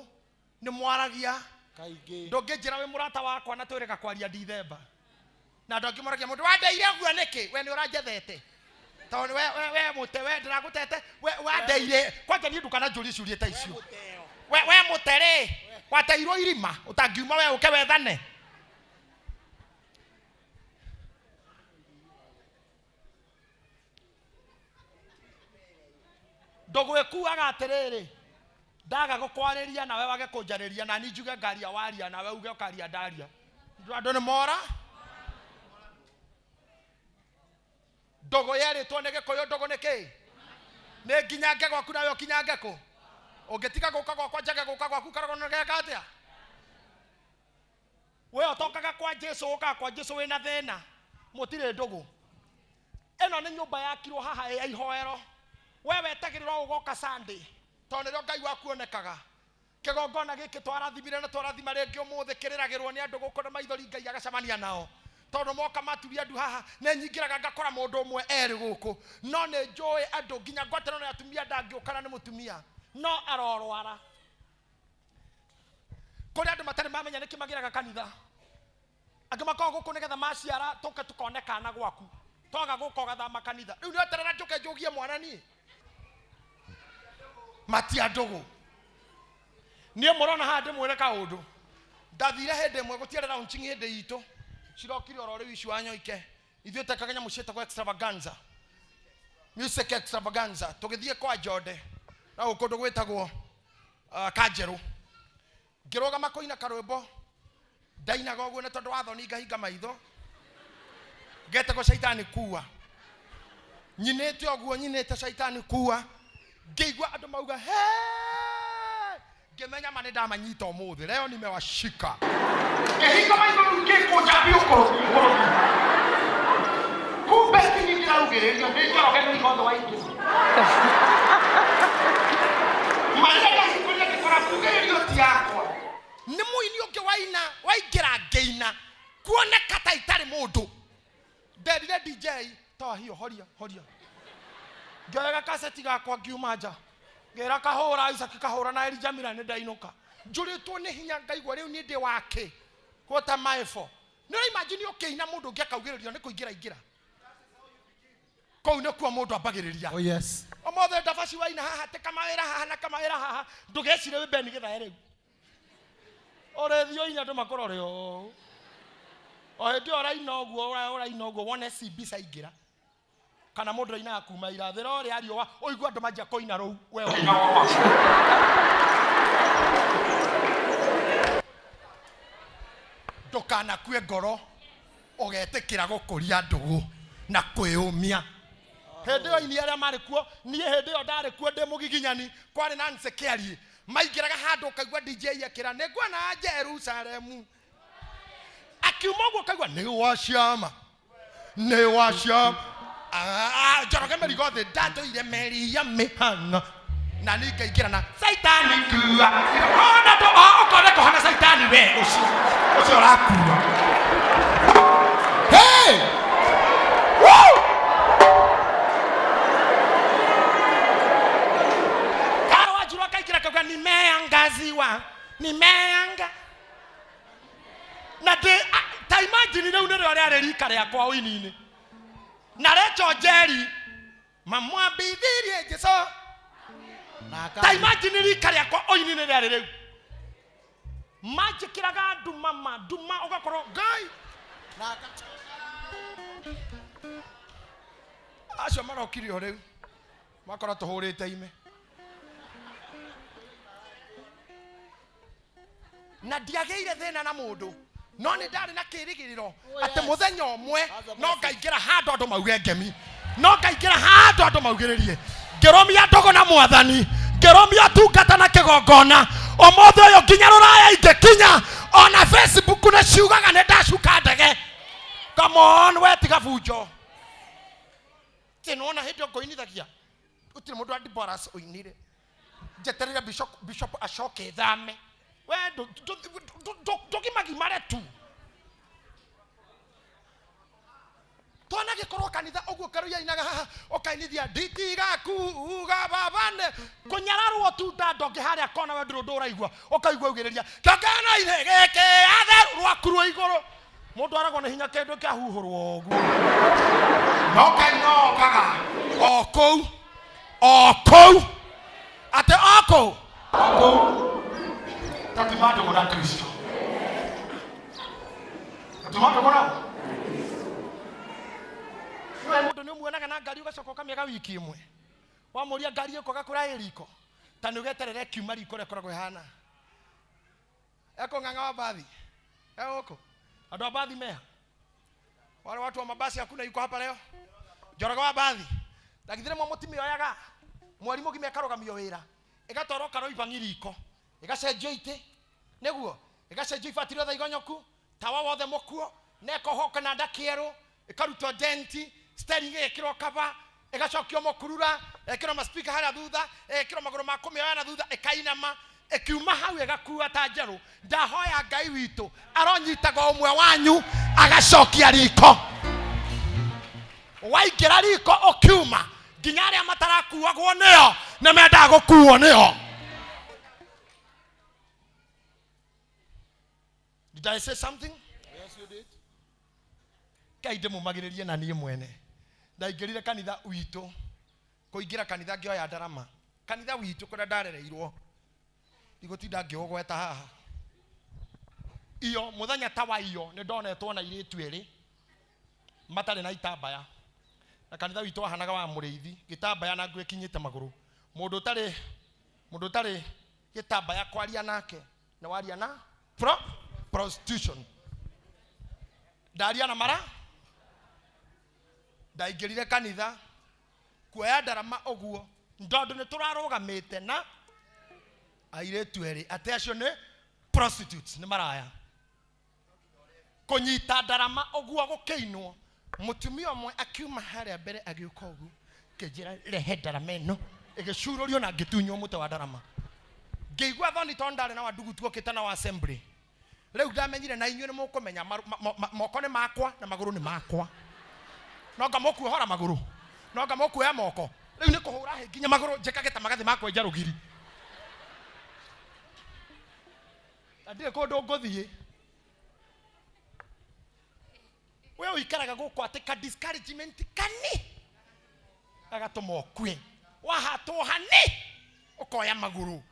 nĩ mwaragia. Kaingĩ. Ndũngĩnjĩra wĩ mũrata wakwa na twĩrĩga kwaria Dithemba. Na andũ angĩ moragia mũndũ wandeire ũguo nĩkĩ? We nĩ ũranjethete. Tondũ we mũte, we ndĩragũtete, we wandeire. Kwanja niĩ ndukananjũrie ciũria ta icio. We mũte rĩ, wateirwo irima, ũtangiuma we ũke wethane. Ndũgũ ĩkuaga atĩrĩrĩ, ndaga gũkwarĩria nawe wage kũnjarĩria, na niĩ njuge ngaria waria, nawe uge ũkaria ndaria. Andũ nĩ mora. Ndũgũ yerĩtwo nĩ Gĩkũyũ, ndũgũ nĩ kĩ? Nĩ nginyange gwaku nawe ũkinyange kũ? Ũngĩtiga gũka gwakwa njage gũka gwaku, karogwo nĩ geka atĩa? We ũtokaga kwa Jesũ, ũkaga kwa Jesũ wĩna thĩna, mũtirĩ ndũgũ. Ĩno nĩ nyũmba yakirwo haha ya ihoero. We wetagĩrĩrwo ũgoka Sunday, tondũ nĩrĩo Ngai waku onekaga. Kĩgongona gĩkĩ twarathimire na twarathima rĩngĩ ũmũthĩ, kĩrĩragĩrwo nĩ andũ gũkũ na maithori, Ngai agacemania nao. Tondũ moka maturia andũ haha, nĩ nyingĩraga ngakora mũndũ ũmwe erĩ gũkũ. No nĩ njũĩ andũ nginya ngwatanĩro na atumia ndangĩũkana nĩ mũtumia, no arorwara. Kũrĩ andũ matarĩ mamenya nĩkĩ magĩraga kanitha. Angĩ makoragwo gũkũ nĩgetha maciara tũke tũkone kana gwaku. Twaga gũka ũgathama kanitha. Rĩu nĩ weterera njũke njũgie mwana niĩ. Matia ndũgũ. Niĩ mũrona haha ndĩmwĩre kaũndũ. Ndathire hĩndĩ ĩmwe gũtiarĩ launching hĩndĩ itũ. Cirokire oro rĩu ici wa Nyoike. Ithuĩ twekaga nyamũ ciĩtagwo extravaganza. Music extravaganza. Tũgĩthiĩ kwa Njode. Na gũkũ kũndũ gwĩtagwo, Kanjerũ. Ngĩrũgama kũina karwĩmbo. Ndainaga ũguo nĩ tondũ wa thoni ngahinga maitho. Ngetagwo Shaitani Kuwa. Nyinĩte ũguo, nyinĩte Shaitani Kuwa. Ngĩigua andũ mauga, Hey! Ngĩmenya ma nĩ ndamanyita ũmũthĩ. Leo nimewashika. Ngĩhinga maitho rĩu ngĩkũnja biũ kũrũthi. Kumbe kinyi ndĩraugĩrĩrio, nĩ Njoroge nĩ Igondo wa ingĩ. Marĩa ndahingũrire ngĩkora mbugĩrĩrio ti yakwa. Nĩ mũini ũngĩ waina, waingĩra ngĩina, kuoneka ta itarĩ mũndũ. Nderire DJ, toa hiyo, horia, horia. Ngĩoya gakaseti gakwa ngiuma nja. Ngĩra kahũra, Isaac kahũra na Elijah Mira nĩ ndainũka. Njũrĩtwo nĩ hinya ngaigua rĩu niĩ ndĩ wake. What am I for? Nĩ ũra imagine ũkĩina mũndũ ũngĩ akaugĩrĩrio nĩ kũingĩra ingĩra. Kũu nĩkuo mũndũ ambagĩrĩria. Oh yes. Ũmũthĩ ndabaci waina haha, te kamawĩra haha na kamawĩra haha, ndũgecire wĩ Ben Githae rĩu. Ũrĩthiĩ ũine andũ makũrore ũũ. O hĩndĩ ĩyo ũraina ũguo, ũraina ũguo, wone CB caingĩra. Kana mũndũ ainaga kuma irathĩro rĩa riũa, ũigue andũ manjia kũina rũu, we ũkĩina ũũ. Ndũkanakue ngoro, ũgetĩkĩra gũkũria ndũgũ na kwĩyũmia. Hĩndĩ ĩyo aini arĩa marĩ kuo, niĩ hĩndĩ ĩyo ndarĩ kuo ndĩ mũgiginyani, kwarĩ na Nancy Kĩarie. Maingĩraga handũ ũkaigua DJ ekĩra, nĩ nguona Jerusalemu. Akiuma ũguo ũkaigua, nĩ wa ciama, nĩ wa ciama. Njoroge mĩrigo thĩ, ndatũire meri ya mĩhang'o. Na niĩ ngaingĩra na Saitani kua. Ona ndũ, o, ũkona kũhana Saitani we, ũcio, ũcio ũrakua. Hey! Woo! Karo wa Njirũ akaingĩra akauga, nimeangaziwa, nimeanga. Na ndĩ, ta imagine rĩu nĩrĩo rĩarĩ rika rĩakwa ũini-inĩ. Na Rachel Njeri, mamwambithirie Jesũ. Na Ta aka- imagine rika rĩakwa ũini-inĩ rĩarĩ rĩu. Manjĩkĩraga nduma ma, nduma ũgakorwo Ngai. Na aka- Acio marokire o rĩu. Makora tũhũrĩte ime. Na ndiagĩire thĩna na mũndũ. No nĩ ndarĩ na kĩĩrĩgĩrĩro Oh, atĩ yes. mũthenya ũmwe That's a no blessing. ngaingĩra handũ andũ mauge ngemi. No ngaingĩra handũ andũ maugĩrĩrie. Ngĩrũmia ndũgũ na mwathani, ngĩrũmia ũtungata na kĩgongona. Ũmũthĩ ũyũ nginya rũraya ingĩkinya, ona Facebook nĩ ciugaga nĩ ndacuka ndege. Come on, we tiga bunjo. Tĩ nĩwona hĩndĩ ĩyo ngũinithagia? Gũtirĩ mũndũ wa Deborahs ũinire. Njeterere bishop acoke thame. We ndũgimagimare tu. Twana Ũgagĩkorwo kanitha ũguo karuia ainaga haha ũkainithia nditigakuuga babane kũnyararwo tu nda ndonge harĩa kona we ndũrũ ndũraigua ũkaigua ugĩrĩria kĩongano irĩ gĩkĩ atheru rwakurwo igũrũ mũndũ aragwo nĩ hinya kĩndũ kĩahuhũrwo ũguo no kainokaga o kũu o kũu atĩ o kũu o kũu tatima ndũgũ na Kristo tatima ndũgũ na we mũndũ nĩ ũmuonaga na ngari ũgacoka ũkamĩaga wiki ĩmwe wamũria ngari ĩko gakũra ĩ riko ta nĩ ũgeterere kiuma riko ũrĩa ĩkoragwo ĩhana eko ng'ang'a wa bathi e gũkũ andũ a bathi meha wale watu wa mabasi hakuna yuko hapa leo njoroge wa bathi na githĩ rĩmwe mũtimĩoyaga mweri mũgima ĩkarũgamio wĩra ĩgatwarwo karoibang'i riko ĩgacenjio itĩ nĩguo ĩgacenjio ibati rĩothe igonyoku tawa wothe mũkuo na ĩkohwo kĩnanda kĩerũ ĩkarutwo denti steering ĩgekĩrwo kaba ĩgacokio mũkurura ĩgekĩrwo maspika harĩa thutha ĩgekĩrwo magũrũ ma kũmĩoya na thutha ĩkainama ĩkiuma hau ĩgakua ta njerũ ndahoya ngai witũ aronyitaga ũmwe wanyu agacokia riko waingĩra riko ũkiuma nginya arĩa matarakuagwo nĩo nĩ mendaga gũkuo nĩo. Did I say something? Yes, you did. Ngai ndĩmũmagĩrĩrie na niĩ mwene ndaingĩrire kanitha witũ kũingĩra kanitha ngĩoya ndarama kanitha witũ kũrĩa ndarereirwo ndigũtinda ngĩũgweta haha iyo mũthenya ta wa iyo nĩ ndonetwo na airĩtu erĩ matarĩ na itambaya na kanitha witũ wahanaga wa mũrĩithi gĩtambaya na nguo ĩkinyĩte magũrũ mũndũ ũtarĩ mũndũ ũtarĩ gĩtambaya kwaria nake nĩ waria na prostitution ndaria na mara ndaingĩrire kanitha kuoya ndarama ũguo tondũ nĩ tũrarũgamĩte na airĩtu erĩ atĩ acio nĩ prostitutes nĩ maraya kũnyita ndarama ũguo gũkĩinwo mũtumia ũmwe akiuma harĩa mbere agĩũka ũguo kĩnjĩra rehe ndarama ĩno ĩgĩcurũrio na ngĩtunywo mũtĩ wa ndarama ngĩigua thoni tondũ ndarĩ na wandugu tuokĩte na wa assembly rĩu ndamenyire na inyuĩ nĩ mũkũmenya moko nĩ makwa na magũrũ nĩ makwa no nga mũkuohora magũrũ no nga mũkuoya moko rĩu nĩ kũhũra hĩ nginya magũrũ njĩkage ta magathĩ makwenja rũgiri na ndirĩ kũndũ ngũthiĩ we ũikaraga gũkũ atĩ ka discouragement kani gagatũma ũkue wahatwo hani ũkoya magũrũ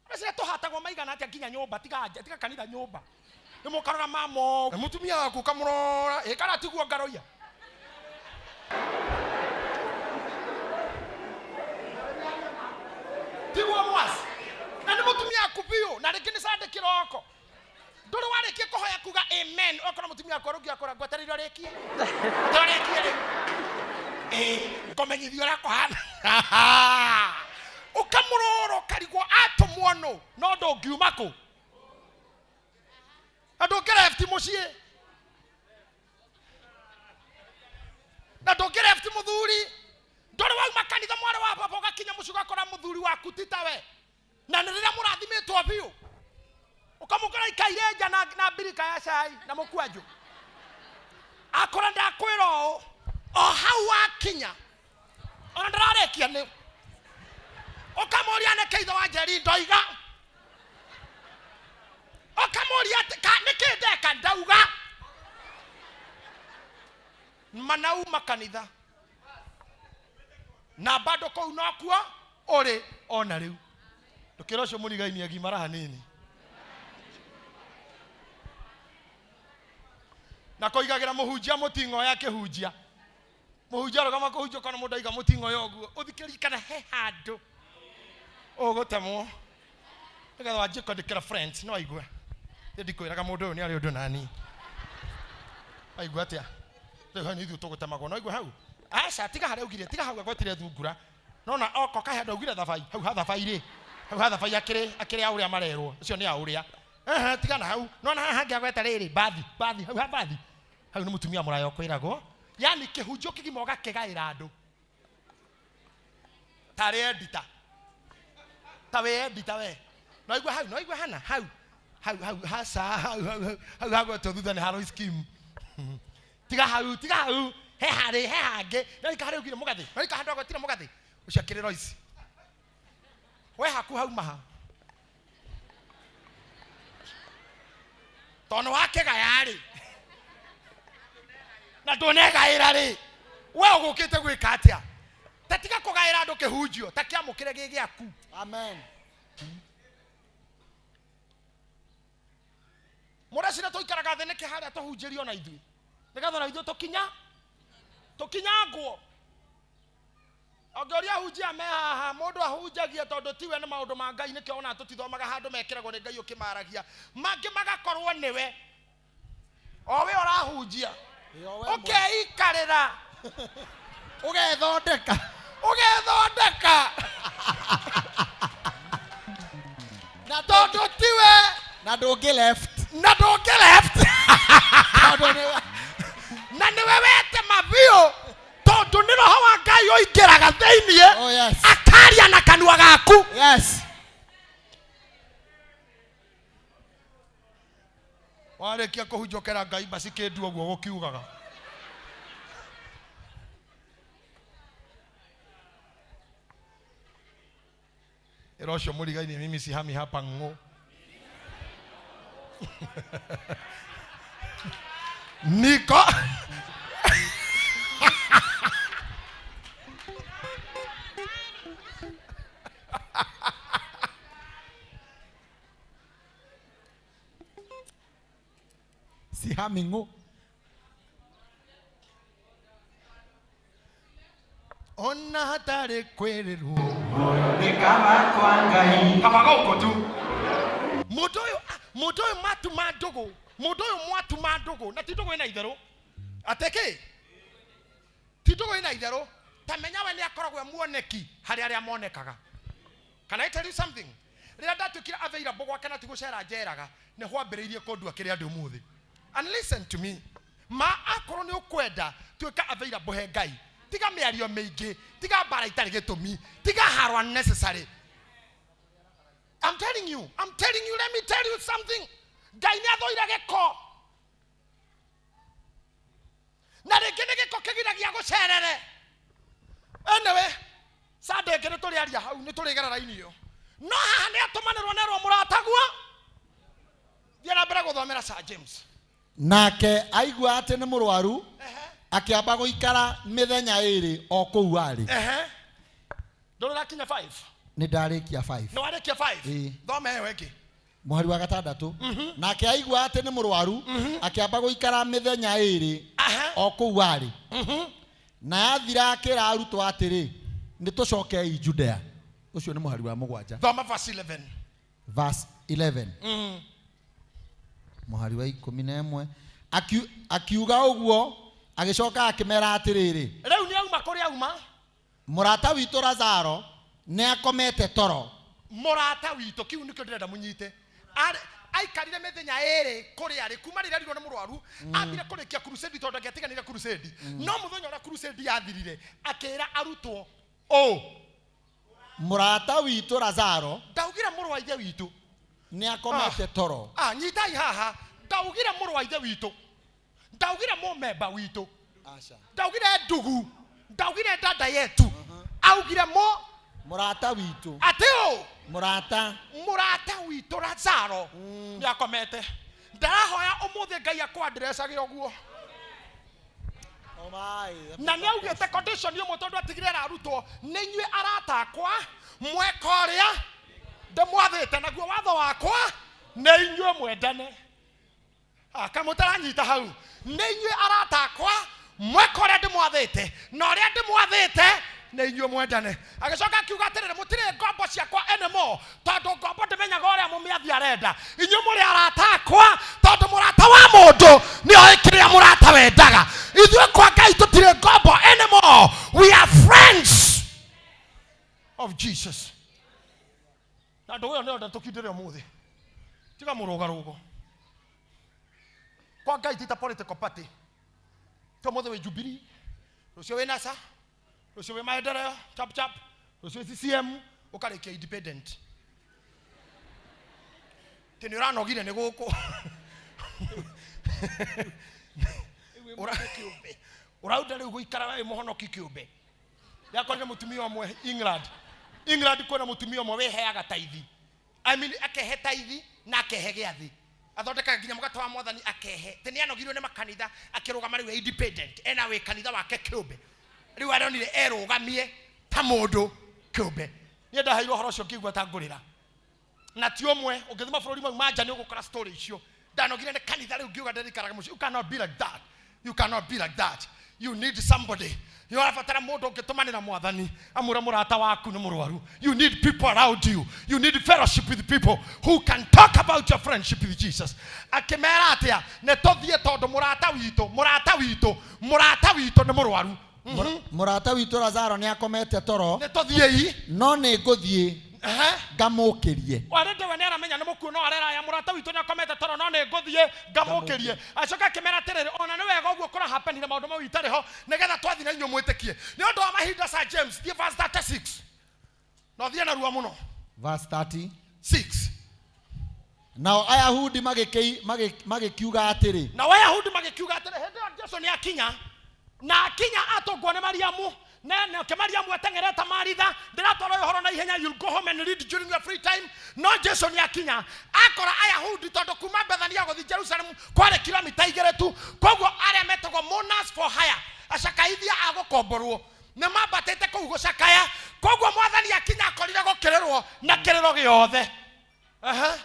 Meciria tũhatagwo maigana atĩa nginya nyũmba tiga nja tiga kanitha nyũmba nĩ mũkarora mamo na mũtumia waku ũkamũrora ĩ kana tiguo ngaroia tiguo mwasi na nĩ mũtumia waku biũ na rĩngĩ nĩ Sunday kĩroko ndũrĩ warĩkia kũhoya kuga amen okorwo mũtumia waku arũngi akora ngwetereire ũrĩkie ũrĩkie rĩu ĩ ngũmenyithia ũrĩa kũhana ũkamũrora ũkarigwo atũmwo nũ no ndũngiuma kũ na ndũngĩrefti mũciĩ na ndũngĩrefti mũthuri ndũrĩ wauma kanitha mwarĩ wa baba ũgakinya mũciĩ ũgakora mũthuri waku ti tawe na nĩ rĩrĩa mũrathimĩtwo biũ ũkamũkora ikaire nja na mbirika ya cai na mũkwanjũ akora ndakwĩra ũũ o hau wakinya ona ndĩrarĩkia nĩ ũkamũria nĩkĩ ithe wa Njeri ndoiga ũkamũria nĩkĩ ndeka ndauga manauma kanitha na bado kũu nokuo ũrĩ ona rĩu ndũkĩra ũcio mũrigainie agimara hanini na kũigagĩra mũhunjia mũting'oya akĩhunjia mũhunjia arũgama kũhunjia ũkona mũndũ aiga mũting'oya ũguo ũthikĩrĩrie kana he handũ ũgũtemwo nĩgetha wanjie kwandĩkĩra friends no aigue nĩ ndikwĩraga mũndũ ũyũ nĩ arĩ ũndũ nani aigua atĩa rĩu hau nĩ ithuĩ tũgũtemagwo no aigue hau aca tiga harĩa augire tiga hau agwetire thungura nona oko kahe handũ augire thabai hau ha thabai rĩ hau ha thabai akĩrĩ akĩrĩ a ũrĩa marerwo ũcio nĩ a ũrĩa ehe tiga na hau nona haha hangĩ agweta rĩrĩ bathi bathi hau ha bathi hau nĩ mũtumia mũraya ũkwĩragwo yani kĩhunjio kĩgima ũgakĩgaĩra andũ tarĩ edita ta wĩ edita we no aigue hau no aigue hana hau hau hau haca hau hau hau hau hagwetwo thutha nĩ haroi scheme Tiga hau, tiga hau, he harĩ, he hangĩ. Rarika harĩ ugire mũgathĩ, rarika handũ agwetire mũgathĩ. Ũcio akĩrĩ Royce. We haku hauma ha? Tondũ wakĩgaya rĩ, na ndũnegaĩra rĩ, we ũgũkĩte gwĩka atĩa? Ta tiga kũgaĩra andũ kĩhunjio, ta kĩamũkĩre gĩ gĩaku. Amen. Mũrecira tũikaraga thĩ nĩkĩ harĩa tũhunjĩrio na ithuĩ, nĩgetha na ithuĩ tũkinyangwo. Ũngĩũria ahunjia me haha, mũndũ ahunjagia tondũ tiwe nĩ maũndũ ma Ngai, nĩkĩo ona tũtithomaga handũ mekĩragwo nĩ Ngai ũkĩmaragia, mangĩ magakorwo nĩwe o we ũrahunjia, ũkeikarĩra, ũgethondeka, ũgethondeka na tondũ tiwe na ndũngĩ left, na ndũngĩ left, tondũ nĩwe na nĩwe wetema biũ, tondũ nĩ roho wa Ngai ũingĩraga thĩiniĩ. Oh, yes. Akaria na kanua gaku. Yes. Warĩkia kũhunjũkĩra Ngai basi kĩndu ũguo gũkiugaga. Ĩra ũcio mũrigaini, mimi sihami hapa ng'ũ. Niko sihami ng'ũ. Ona hatarĩ kwĩrĩrwo Nĩ kaba kwa Ngai. Kaba gũkũ tu. Mũndũ ũyũ, mũndũ ũyũ matuma ndũgũ, mũndũ ũyũ mwatuma ndũgũ, na ti ndũgũ ĩna itherũ. Atĩ kĩ? Ti ndũgũ ĩna itherũ. Ta menya we nĩ akoragwo e muoneki harĩ arĩa monekaga. Can I tell you something? Rĩrĩa ndatuĩkire available gwake na ti gũcera njeraga, nĩ hwambĩrĩirie kũndua kĩrĩa ndĩ ũmũthĩ. And listen to me. Ma akorwo nĩ ũkwenda tuĩka available he Ngai, tiga mĩario mĩingĩ, tiga mbara itarĩ gĩtũmi, tiga haro unnecessary. I'm telling you, I'm telling you, let me tell you something. Ngai nĩ athũire gĩko. Na rĩngĩ nĩ gĩko kĩgiragia gũcerere. Anyway, Sunday ĩngĩ nĩ tũrĩaria hau, nĩ tũrĩgera raini ĩyo. No haha nĩ atũmanĩrwo nerwo mũratagua. Thiĩ na mbere gũthomera Sir James. Nake aigua atĩ nĩ mũrwaru, akĩamba gũikara mĩthenya ĩrĩ o kũu arĩ. Ehe. Ndũrĩ ũrakinya 5? Nĩ ndarĩkia 5. Nĩ warĩkia 5? Ĩĩ. Thoma ĩyo ĩngĩ. Mũhari wa gatandatũ. Nake aigua atĩ nĩ mũrwaru, akĩamba gũikara mĩthenya ĩrĩ o kũu arĩ. Na yathira akĩra arutwo atĩrĩ, nĩ tũcokei Judea. Ũcio nĩ mũhari wa mũgwanja. Thoma verse 11. Verse 11. Mũhari wa ikũmi na ĩmwe. Akiuga ũguo, agĩcoka akĩmera atĩrĩrĩ, Rĩu nĩ auma kũrĩa auma? Mũrata witũ Lazaro nĩ akomete toro. Mũrata witũ, kĩu nĩkĩo ndĩrenda mũnyite. Aikarire mĩthenya ĩrĩ kũrĩa arĩ, kuma rĩrĩa arirwo nĩ mũrwaru, ambire kũrĩkia crusade tondũ angĩatiganire crusade. No mũthenya ũrĩa crusade yathirire, akĩra arutwo ũ. Mũrata witũ Lazaro Ndaugire mũrũ wa ithe witũ. nĩ akomete toro. Nyitai haha. Ndaugire mũrũ wa ithe witũ. Ndaugire mũmemba witũ. Aca. Ndaugire ndugu. Ndaugire dada yetu. Augire Mũrata witũ. Atĩ ũ? Mũrata. Mũrata witũ Lazaro nĩ akomete. Ndarahoya ũmũthĩ Ngai akwa-addressage ũguo. Na nĩ augĩte condition ĩmwe tondũ atigire arutwo, nĩ inyuĩ arata akwa, mweka ũrĩa ndĩmwathĩte, naguo watho wakwa nĩ inyuĩ mwendane. Kamũtaranyita hau. Nĩ inyuĩ arata akwa, mweka ũrĩa ndĩmwathĩte, na ũrĩa ndĩmwathĩte nĩ inyuĩ mwendane. Agĩcoka akiuga atĩrĩrĩ, mũtirĩ ngombo ciakwa anymore, tondũ ngombo ndĩmenyaga ũrĩa mũmĩathi arenda. Inyuĩ mũrĩ arata akwa, tondũ mũrata wa mũndũ nĩ oĩ kĩrĩa mũrata wendaga. Ithuĩ kwa Ngai tũtirĩ ngombo anymore. We are friends of Jesus. Na ndũgũ ĩyo nĩyo tũkindĩre ũmũthĩ. Tiga mũrũgarũgo. Kwa Ngai ti ta political party. Ti ũmũthĩ wĩ Jubilee, rũciũ wĩ NASA, rũciũ wĩ Maendeleo, chap chap, rũciũ wĩ CCM, ũkarĩkia independent. Ti nĩ ũranogire nĩ gũkũ. Mwene kĩũmbe. Ũrauda rĩu gũikara we wĩ mũhonoki kĩũmbe. Ndakorire mũtumia ũmwe England. England kwĩna mũtumia ũmwe wĩheaga taithi. I mean, akehe taithi na akehe gĩathĩ. Athondekaga nginya mũgate wa mwathani akehe. Tĩ nĩanogirwo nĩ makanitha, akĩrũgama rĩu e independent. Ena wĩ kanitha wake kĩũmbe. Rĩu aronire erũgamie ta mũndũ kĩũmbe. Niĩ ndaheirwo ũhoro ũcio ngĩigua ta ngũrĩra. Na ti ũmwe, ũngĩthiĩ mabũrũri mau ma nja nĩ ũgũkora story icio. Ndanogire nĩ kanitha rĩu ngiuga ndĩrĩikaraga mũciĩ. You cannot be like that. You cannot be like that. You need somebody. Nĩ ũrabatara mũndũ ũngĩtũmanĩra mwathani amwĩre mũrata waku nĩ mũrwaru. You need people around you. You need fellowship with people who can talk about your friendship with Jesus. Akĩmera atĩa? Nĩ tũthiĩ tondũ mũrata witũ, mũrata witũ, mũrata witũ nĩ mũrwaru. Mũrata witũ Lazaro nĩ akomete toro. Nĩ tũthiĩi. No nĩ ngũthiĩ ngamũkĩrie. Warĩndĩ we nĩaramenya nĩ mũkuũ no areraya mũrata witũ nĩakomete toro no nĩ ngũthiĩ ngamũkĩrie. Acoka akĩmera atĩrĩrĩ, ona nĩ wega ũguo kũrahapenire maũndũ mau itarĩ ho nĩgetha twathiĩ na inyuĩ mwĩtĩkie. Nĩ ũndũ wa mahinda Sir James, thiĩ verse 36. Na ũthiĩ narua mũno. Verse 30. 6. Nao Ayahudi magĩkiuga atĩrĩ. Nao Ayahudi magĩkiuga atĩrĩ, hĩndĩ ĩyo Jesũ nĩakinya. Na akinya atũngwo nĩ Mariamu. Nake Mariamu ateng'erete Maritha. Ndĩratwara ũyũ ũhoro na ihenya, you'll go home and read during your free time. No Jesũ nĩakinya. Akora Ayahudi tondũ kuma Bethania gũthiĩ Jerusalem kwarĩ kilomita igĩrĩ tu. Koguo arĩa metagwo mourners for hire, acakaithia a gũkomborwo, nĩ mambatĩte kũu gũcakaya. Koguo mwathani akinya akorire gũkĩrĩrwo na kĩrĩro gĩothe. Aha.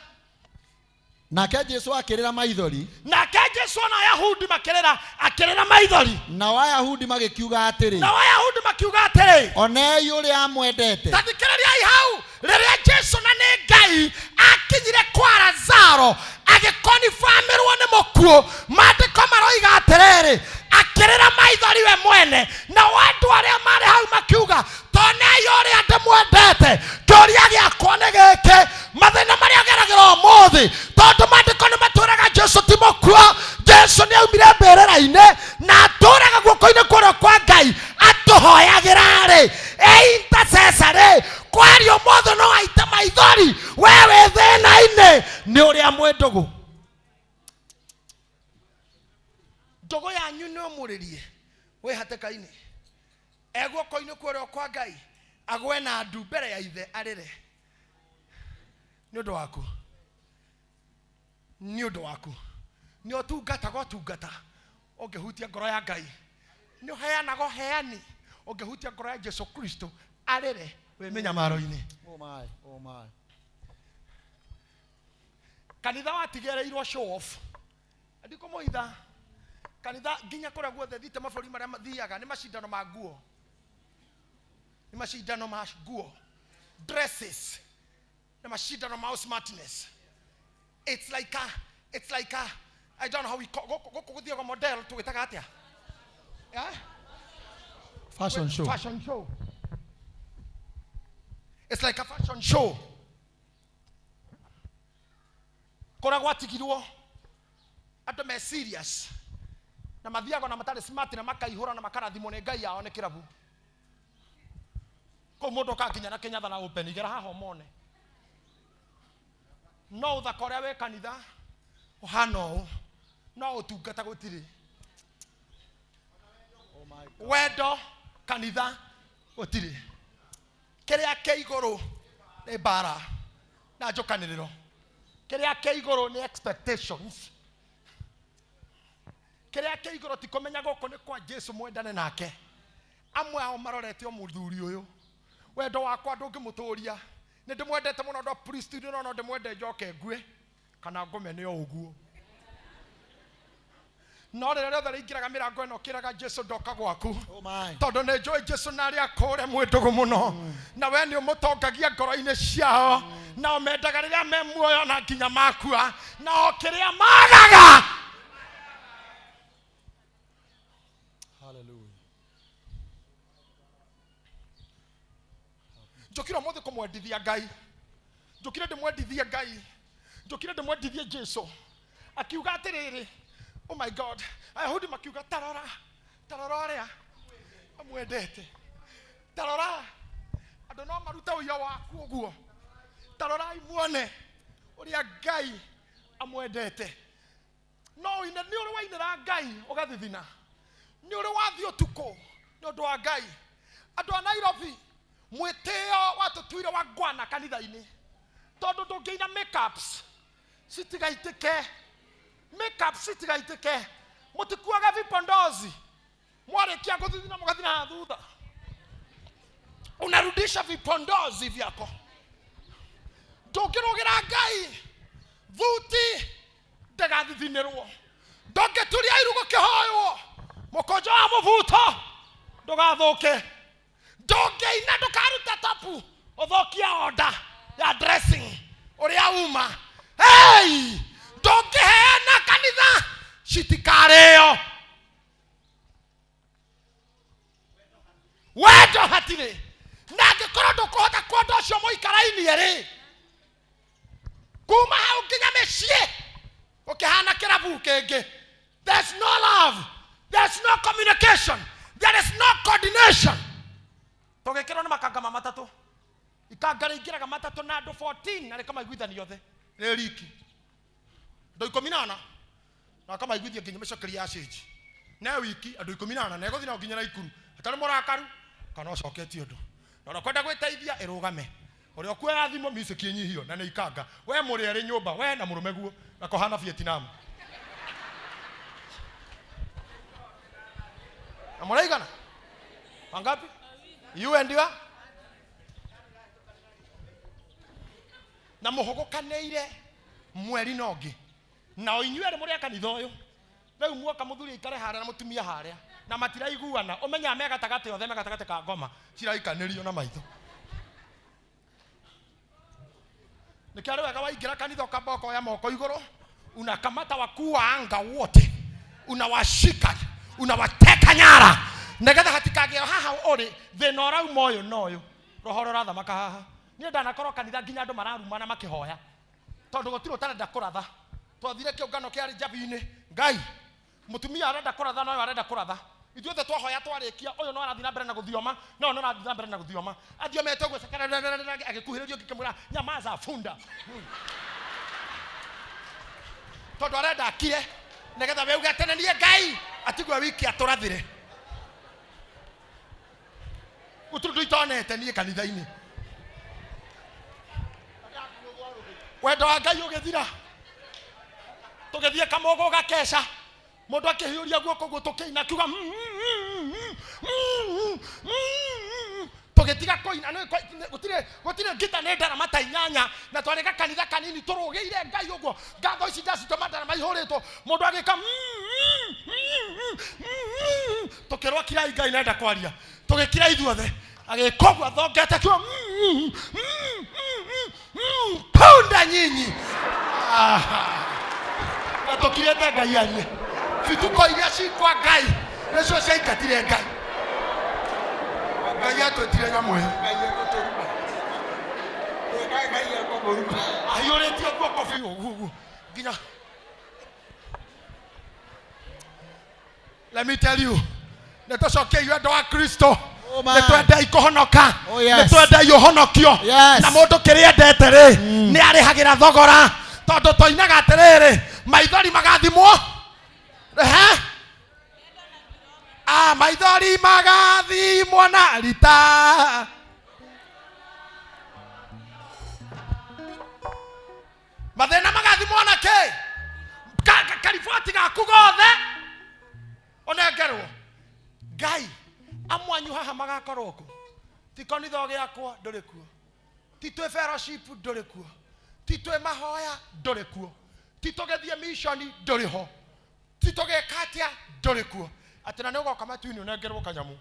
Nake Jesũ akĩrĩra maithori. Nake Jesũ ona Ayahudi makĩrĩra, akĩrĩra maithori. Nao Ayahudi magĩkiuga atĩrĩ. Nao Ayahudi makiuga atĩrĩ. Onei ũrĩa amwendete. Ta thikĩrĩriai hau, rĩrĩa Jesũ na nĩ Ngai akinyire kwa Lazaro, agĩkonifamĩrwo nĩ mũkuũ, maandĩko maroiga atĩrĩrĩ, akĩrĩra maithori we mwene. Nao andũ arĩa marĩ hau makiuga, tonei ũrĩa ndĩmwendete. Kĩũria gĩakwa nĩ gĩkĩ, mathĩna marĩa ngeragĩra ũmũthĩ, tondũ maandĩko nĩ matwĩraga Jesũ ti mũkuũ, Jesũ nĩ aumire mbĩrĩra-inĩ na atũũraga guoko-inĩ kũrĩa kwa Ngai atũhoyagĩra-rĩ, e intercessor-rĩ, kwaria ũmũthĩ no aite maithori, we wĩ thĩna-inĩ nĩ ũrĩa mwĩ ndũgũ. Ndũgũ yanyu nĩ ũmũrĩrie wĩ hatĩka-inĩ, e guoko-inĩ kũrĩa kwa Ngai agwe na ndu mbere ya ithe arĩre nĩ ũndũ waku, nĩ ũndũ waku. Nĩ ũtungataga ũtungata ũngĩhutia ngoro ya Ngai, nĩ ũheanaga ũheani ũngĩhutia ngoro ya Jesũ Kristo arĩre wĩ mĩnyamaro-inĩ. Oh my, oh my. Kanitha watigĩrĩirwo show off. Ndikũmũitha kanitha nginya kũrĩa guothe thiĩte mabũrũri marĩa mathiaga nĩ macindano ma nguo, nĩ macindano ma nguo, dresses, nĩ macindano ma smartness. It's like a, it's like a, I don't know how we call, gũkũ gũthiaga model tũgĩtaga atĩa? Yeah? Fashion show. Fashion show. It's like a fashion show. Kũrĩa gwatigirwo andũ me serious na mathiaga na matarĩ smart na makaihũra na makarathimwo nĩ Ngai yao nĩ kĩrabu. Kũu mũndũ okaga nginya na kĩnyatha na open igera haha ũmone. No ũthaka ũrĩa wĩ kanitha ũhana ũũ, no ũtungata gũtirĩ. Wendo kanitha gũtirĩ. Kĩrĩa kĩ igũrũ nĩ mbara na njũkanĩrĩro. Kĩrĩa kĩ igũrũ nĩ expectations. Kĩrĩa kĩ igũrũ ti kũmenya gũkũ nĩ kwa Jesũ mwendane nake. Amwe ao marorete o mũthuri ũyũ. Wendo wakwa ndũngĩmũtũria. Nĩ ndĩmwendete mũno ndo priest no no ndĩmwende njoke ngue kana ngome nĩ o ũguo. No rĩrĩa rĩothe rĩingĩraga mĩrango ĩno kĩraga Jesũ ndoka gwaku. Oh my. Tondũ nĩ njũĩ Jesũ na arĩa akũũre mwĩ ndũgũ mũno. Na we nĩ ũmũtongagia ngoro-inĩ ciao. Nao mendaga rĩrĩa me muoyo na nginya makua. Na o kĩrĩa magaga. Hallelujah. Njũkire ũmũthĩ kũmwendithia Ngai. Njũkire ndĩmwendithie Ngai. Njũkire ndĩmwendithie Jesũ. Akiuga atĩrĩrĩ, oh my God, Ayahudi makiuga tarora, tarora ũrĩa amwendete. Tarora, andũ no marute ũira waku ũguo. Tarorai muone ũrĩa Ngai amwendete. No ũine, nĩ ũrĩ wainĩra Ngai ũgathithina. Nĩ ũrĩ wathiĩ ũtukũ nĩ ũndũ wa Ngai. Andũ a Nairobi, mwĩtĩo watũtuire wa ngwana kanitha-inĩ, tondũ ndũngĩina makeups citigaitĩke, makeups citigaitĩke, mũtikuaga vipondozi, mwarĩkia gũthithina mũgathina haha thutha, unarudisha vipondozi vyako. Ndũngĩrũgĩra Ngai thuti ndĩgathithinĩrwo, ndũngĩturia iru gũkĩhoywo, mũkũnjo wa mũbuto ndũgathũke, ndũngĩina ndũkaruta tapu ũthũkie order ya dressing ũrĩa uma. Hey! Ndũngĩheana kanitha citikarĩo, wendo hatirĩ. Na angĩkorwo ndũkũhota kwenda ũcio mũikarainie rĩ, kuma hau nginya mĩciĩ ũkĩhana kĩrabu kĩngĩ. There's no love, there's no communication, there is no coordination. Tũgĩkĩrwo nĩ makanga ma matatũ, ikanga rĩingĩraga matatũ na andũ 14 na rĩkamaiguithania othe rĩ riki, andũ 14, na akamaiguithia nginya mĩcokeria ya cĩnji ne wiki, andũ 14, na ĩgũthiĩ nao nginya Naikuru atarĩ mũrakaru kana ũcoketie ũndũ, na ũrĩa kwenda gwĩteithia ĩrũgame, ũrĩa ũkuoya thimũ music ĩnyihio, na nĩ ikanga. We mũrĩ erĩ nyũmba, we na mũrũme guo, na kũhana Vietnam na mũraigana wangapi? You and your na mũhũgũkanĩire mweri na ũngĩ, na o inyuĩ erĩ mũrĩ a kanitha ũyũ. Rĩu muoka, mũthuri aikare harĩa na mũtumia harĩa, na matiraiguana, ũmenyaga me gatagatĩ othe, me gatagatĩ ka ngoma ciraikanĩrio na maitho. Nĩkĩo arĩ wega waingĩra kanitha ũkamba ũkoya moko igũrũ, unakamata wakuu wa anga wote, unawashika, unawateka nyara, nĩgetha hatikagĩe haha ũrĩ thĩna ũrauma ũyũ na ũyũ, roho ũrĩa ũrathamaka haha. Niĩ ndanakorwo kanitha nginya andũ mararumana makĩhoya, tondũ gũtirĩ ũtarenda kũratha. Twathire kĩũngano kĩarĩ Njabi-inĩ, Ngai, mũtumia arenda kũratha na ũyũ arenda kũratha, ithuothe twahoya twarĩkia, ũyũ no arathiĩ na mbere na gũthioma na ũyũ no arathiĩ na mbere na gũthioma, athiomete ũguo agĩkuhĩrĩria ũngĩ kĩmwĩra, "Nyamaza, funda," tondũ arenda akire nĩgetha we uge atĩ nĩ niĩ Ngai, atigwe wiki atũrathire. Gũtirĩ ũndũ itonete niĩ kanitha-inĩ. Wendo wa Ngai ũgĩthira, tũgĩthiĩ kamũgũ gakeca, mũndũ akĩhiũria guoko guo, tũkĩina, akiuga tũgĩtiga kũina. Gũtirĩ gũtirĩ ngita, nĩ ndarama ta 8, na twarĩ gakanitha kanini tũrũgĩire Ngai ũguo, ngatho ici ndacitũma, ndarama ihũrĩtwo, mũndũ agĩka, tũkĩrwo kirai, Ngai nenda kwaria. Tũgĩkira ithuothe, agĩka ũguo athongete, akiuga, "Punda nyinyi." Na tũkirĩte Ngai arie. Bituko iria cikwa Ngai nĩcio ciaingatire Ngai. Ngai atwĩtire nyamũ ĩyo. Ngai egũtũruma. Ngai ekũmũruma. Ahiũrĩtie guoko biũ ũguo ũguo nginya. Let me tell you, nĩ tũcokiei wendo wa Kristo. Oh, man. Nĩ twendei kũhonoka. Oh, yes. Nĩ twendei ũhonokio. Yes. Na mũndũ kĩrĩa endete rĩ, nĩ arĩhagĩra thogora, tondũ toinaga atĩrĩrĩ, maithori magathimwo. Ehe. Ah, maithori magathimwo na rita. Mathĩna magathimwo na kĩ? Kariboti gaku gothe ũnengerwo Ngai. Amwanyu haha magakorwo kũ? Ti kanitha ũgĩakwo ndũrĩ kuo, ti twĩ fellowship ndũrĩ kuo, ti twĩ mahoya ndũrĩ kuo, ti tũgĩthiĩ mission ndũrĩ ho, ti tũgĩka atĩa ndũrĩ kuo, atĩ na nĩ ũgoka matu-inĩ ũnengerwo kanyamũ.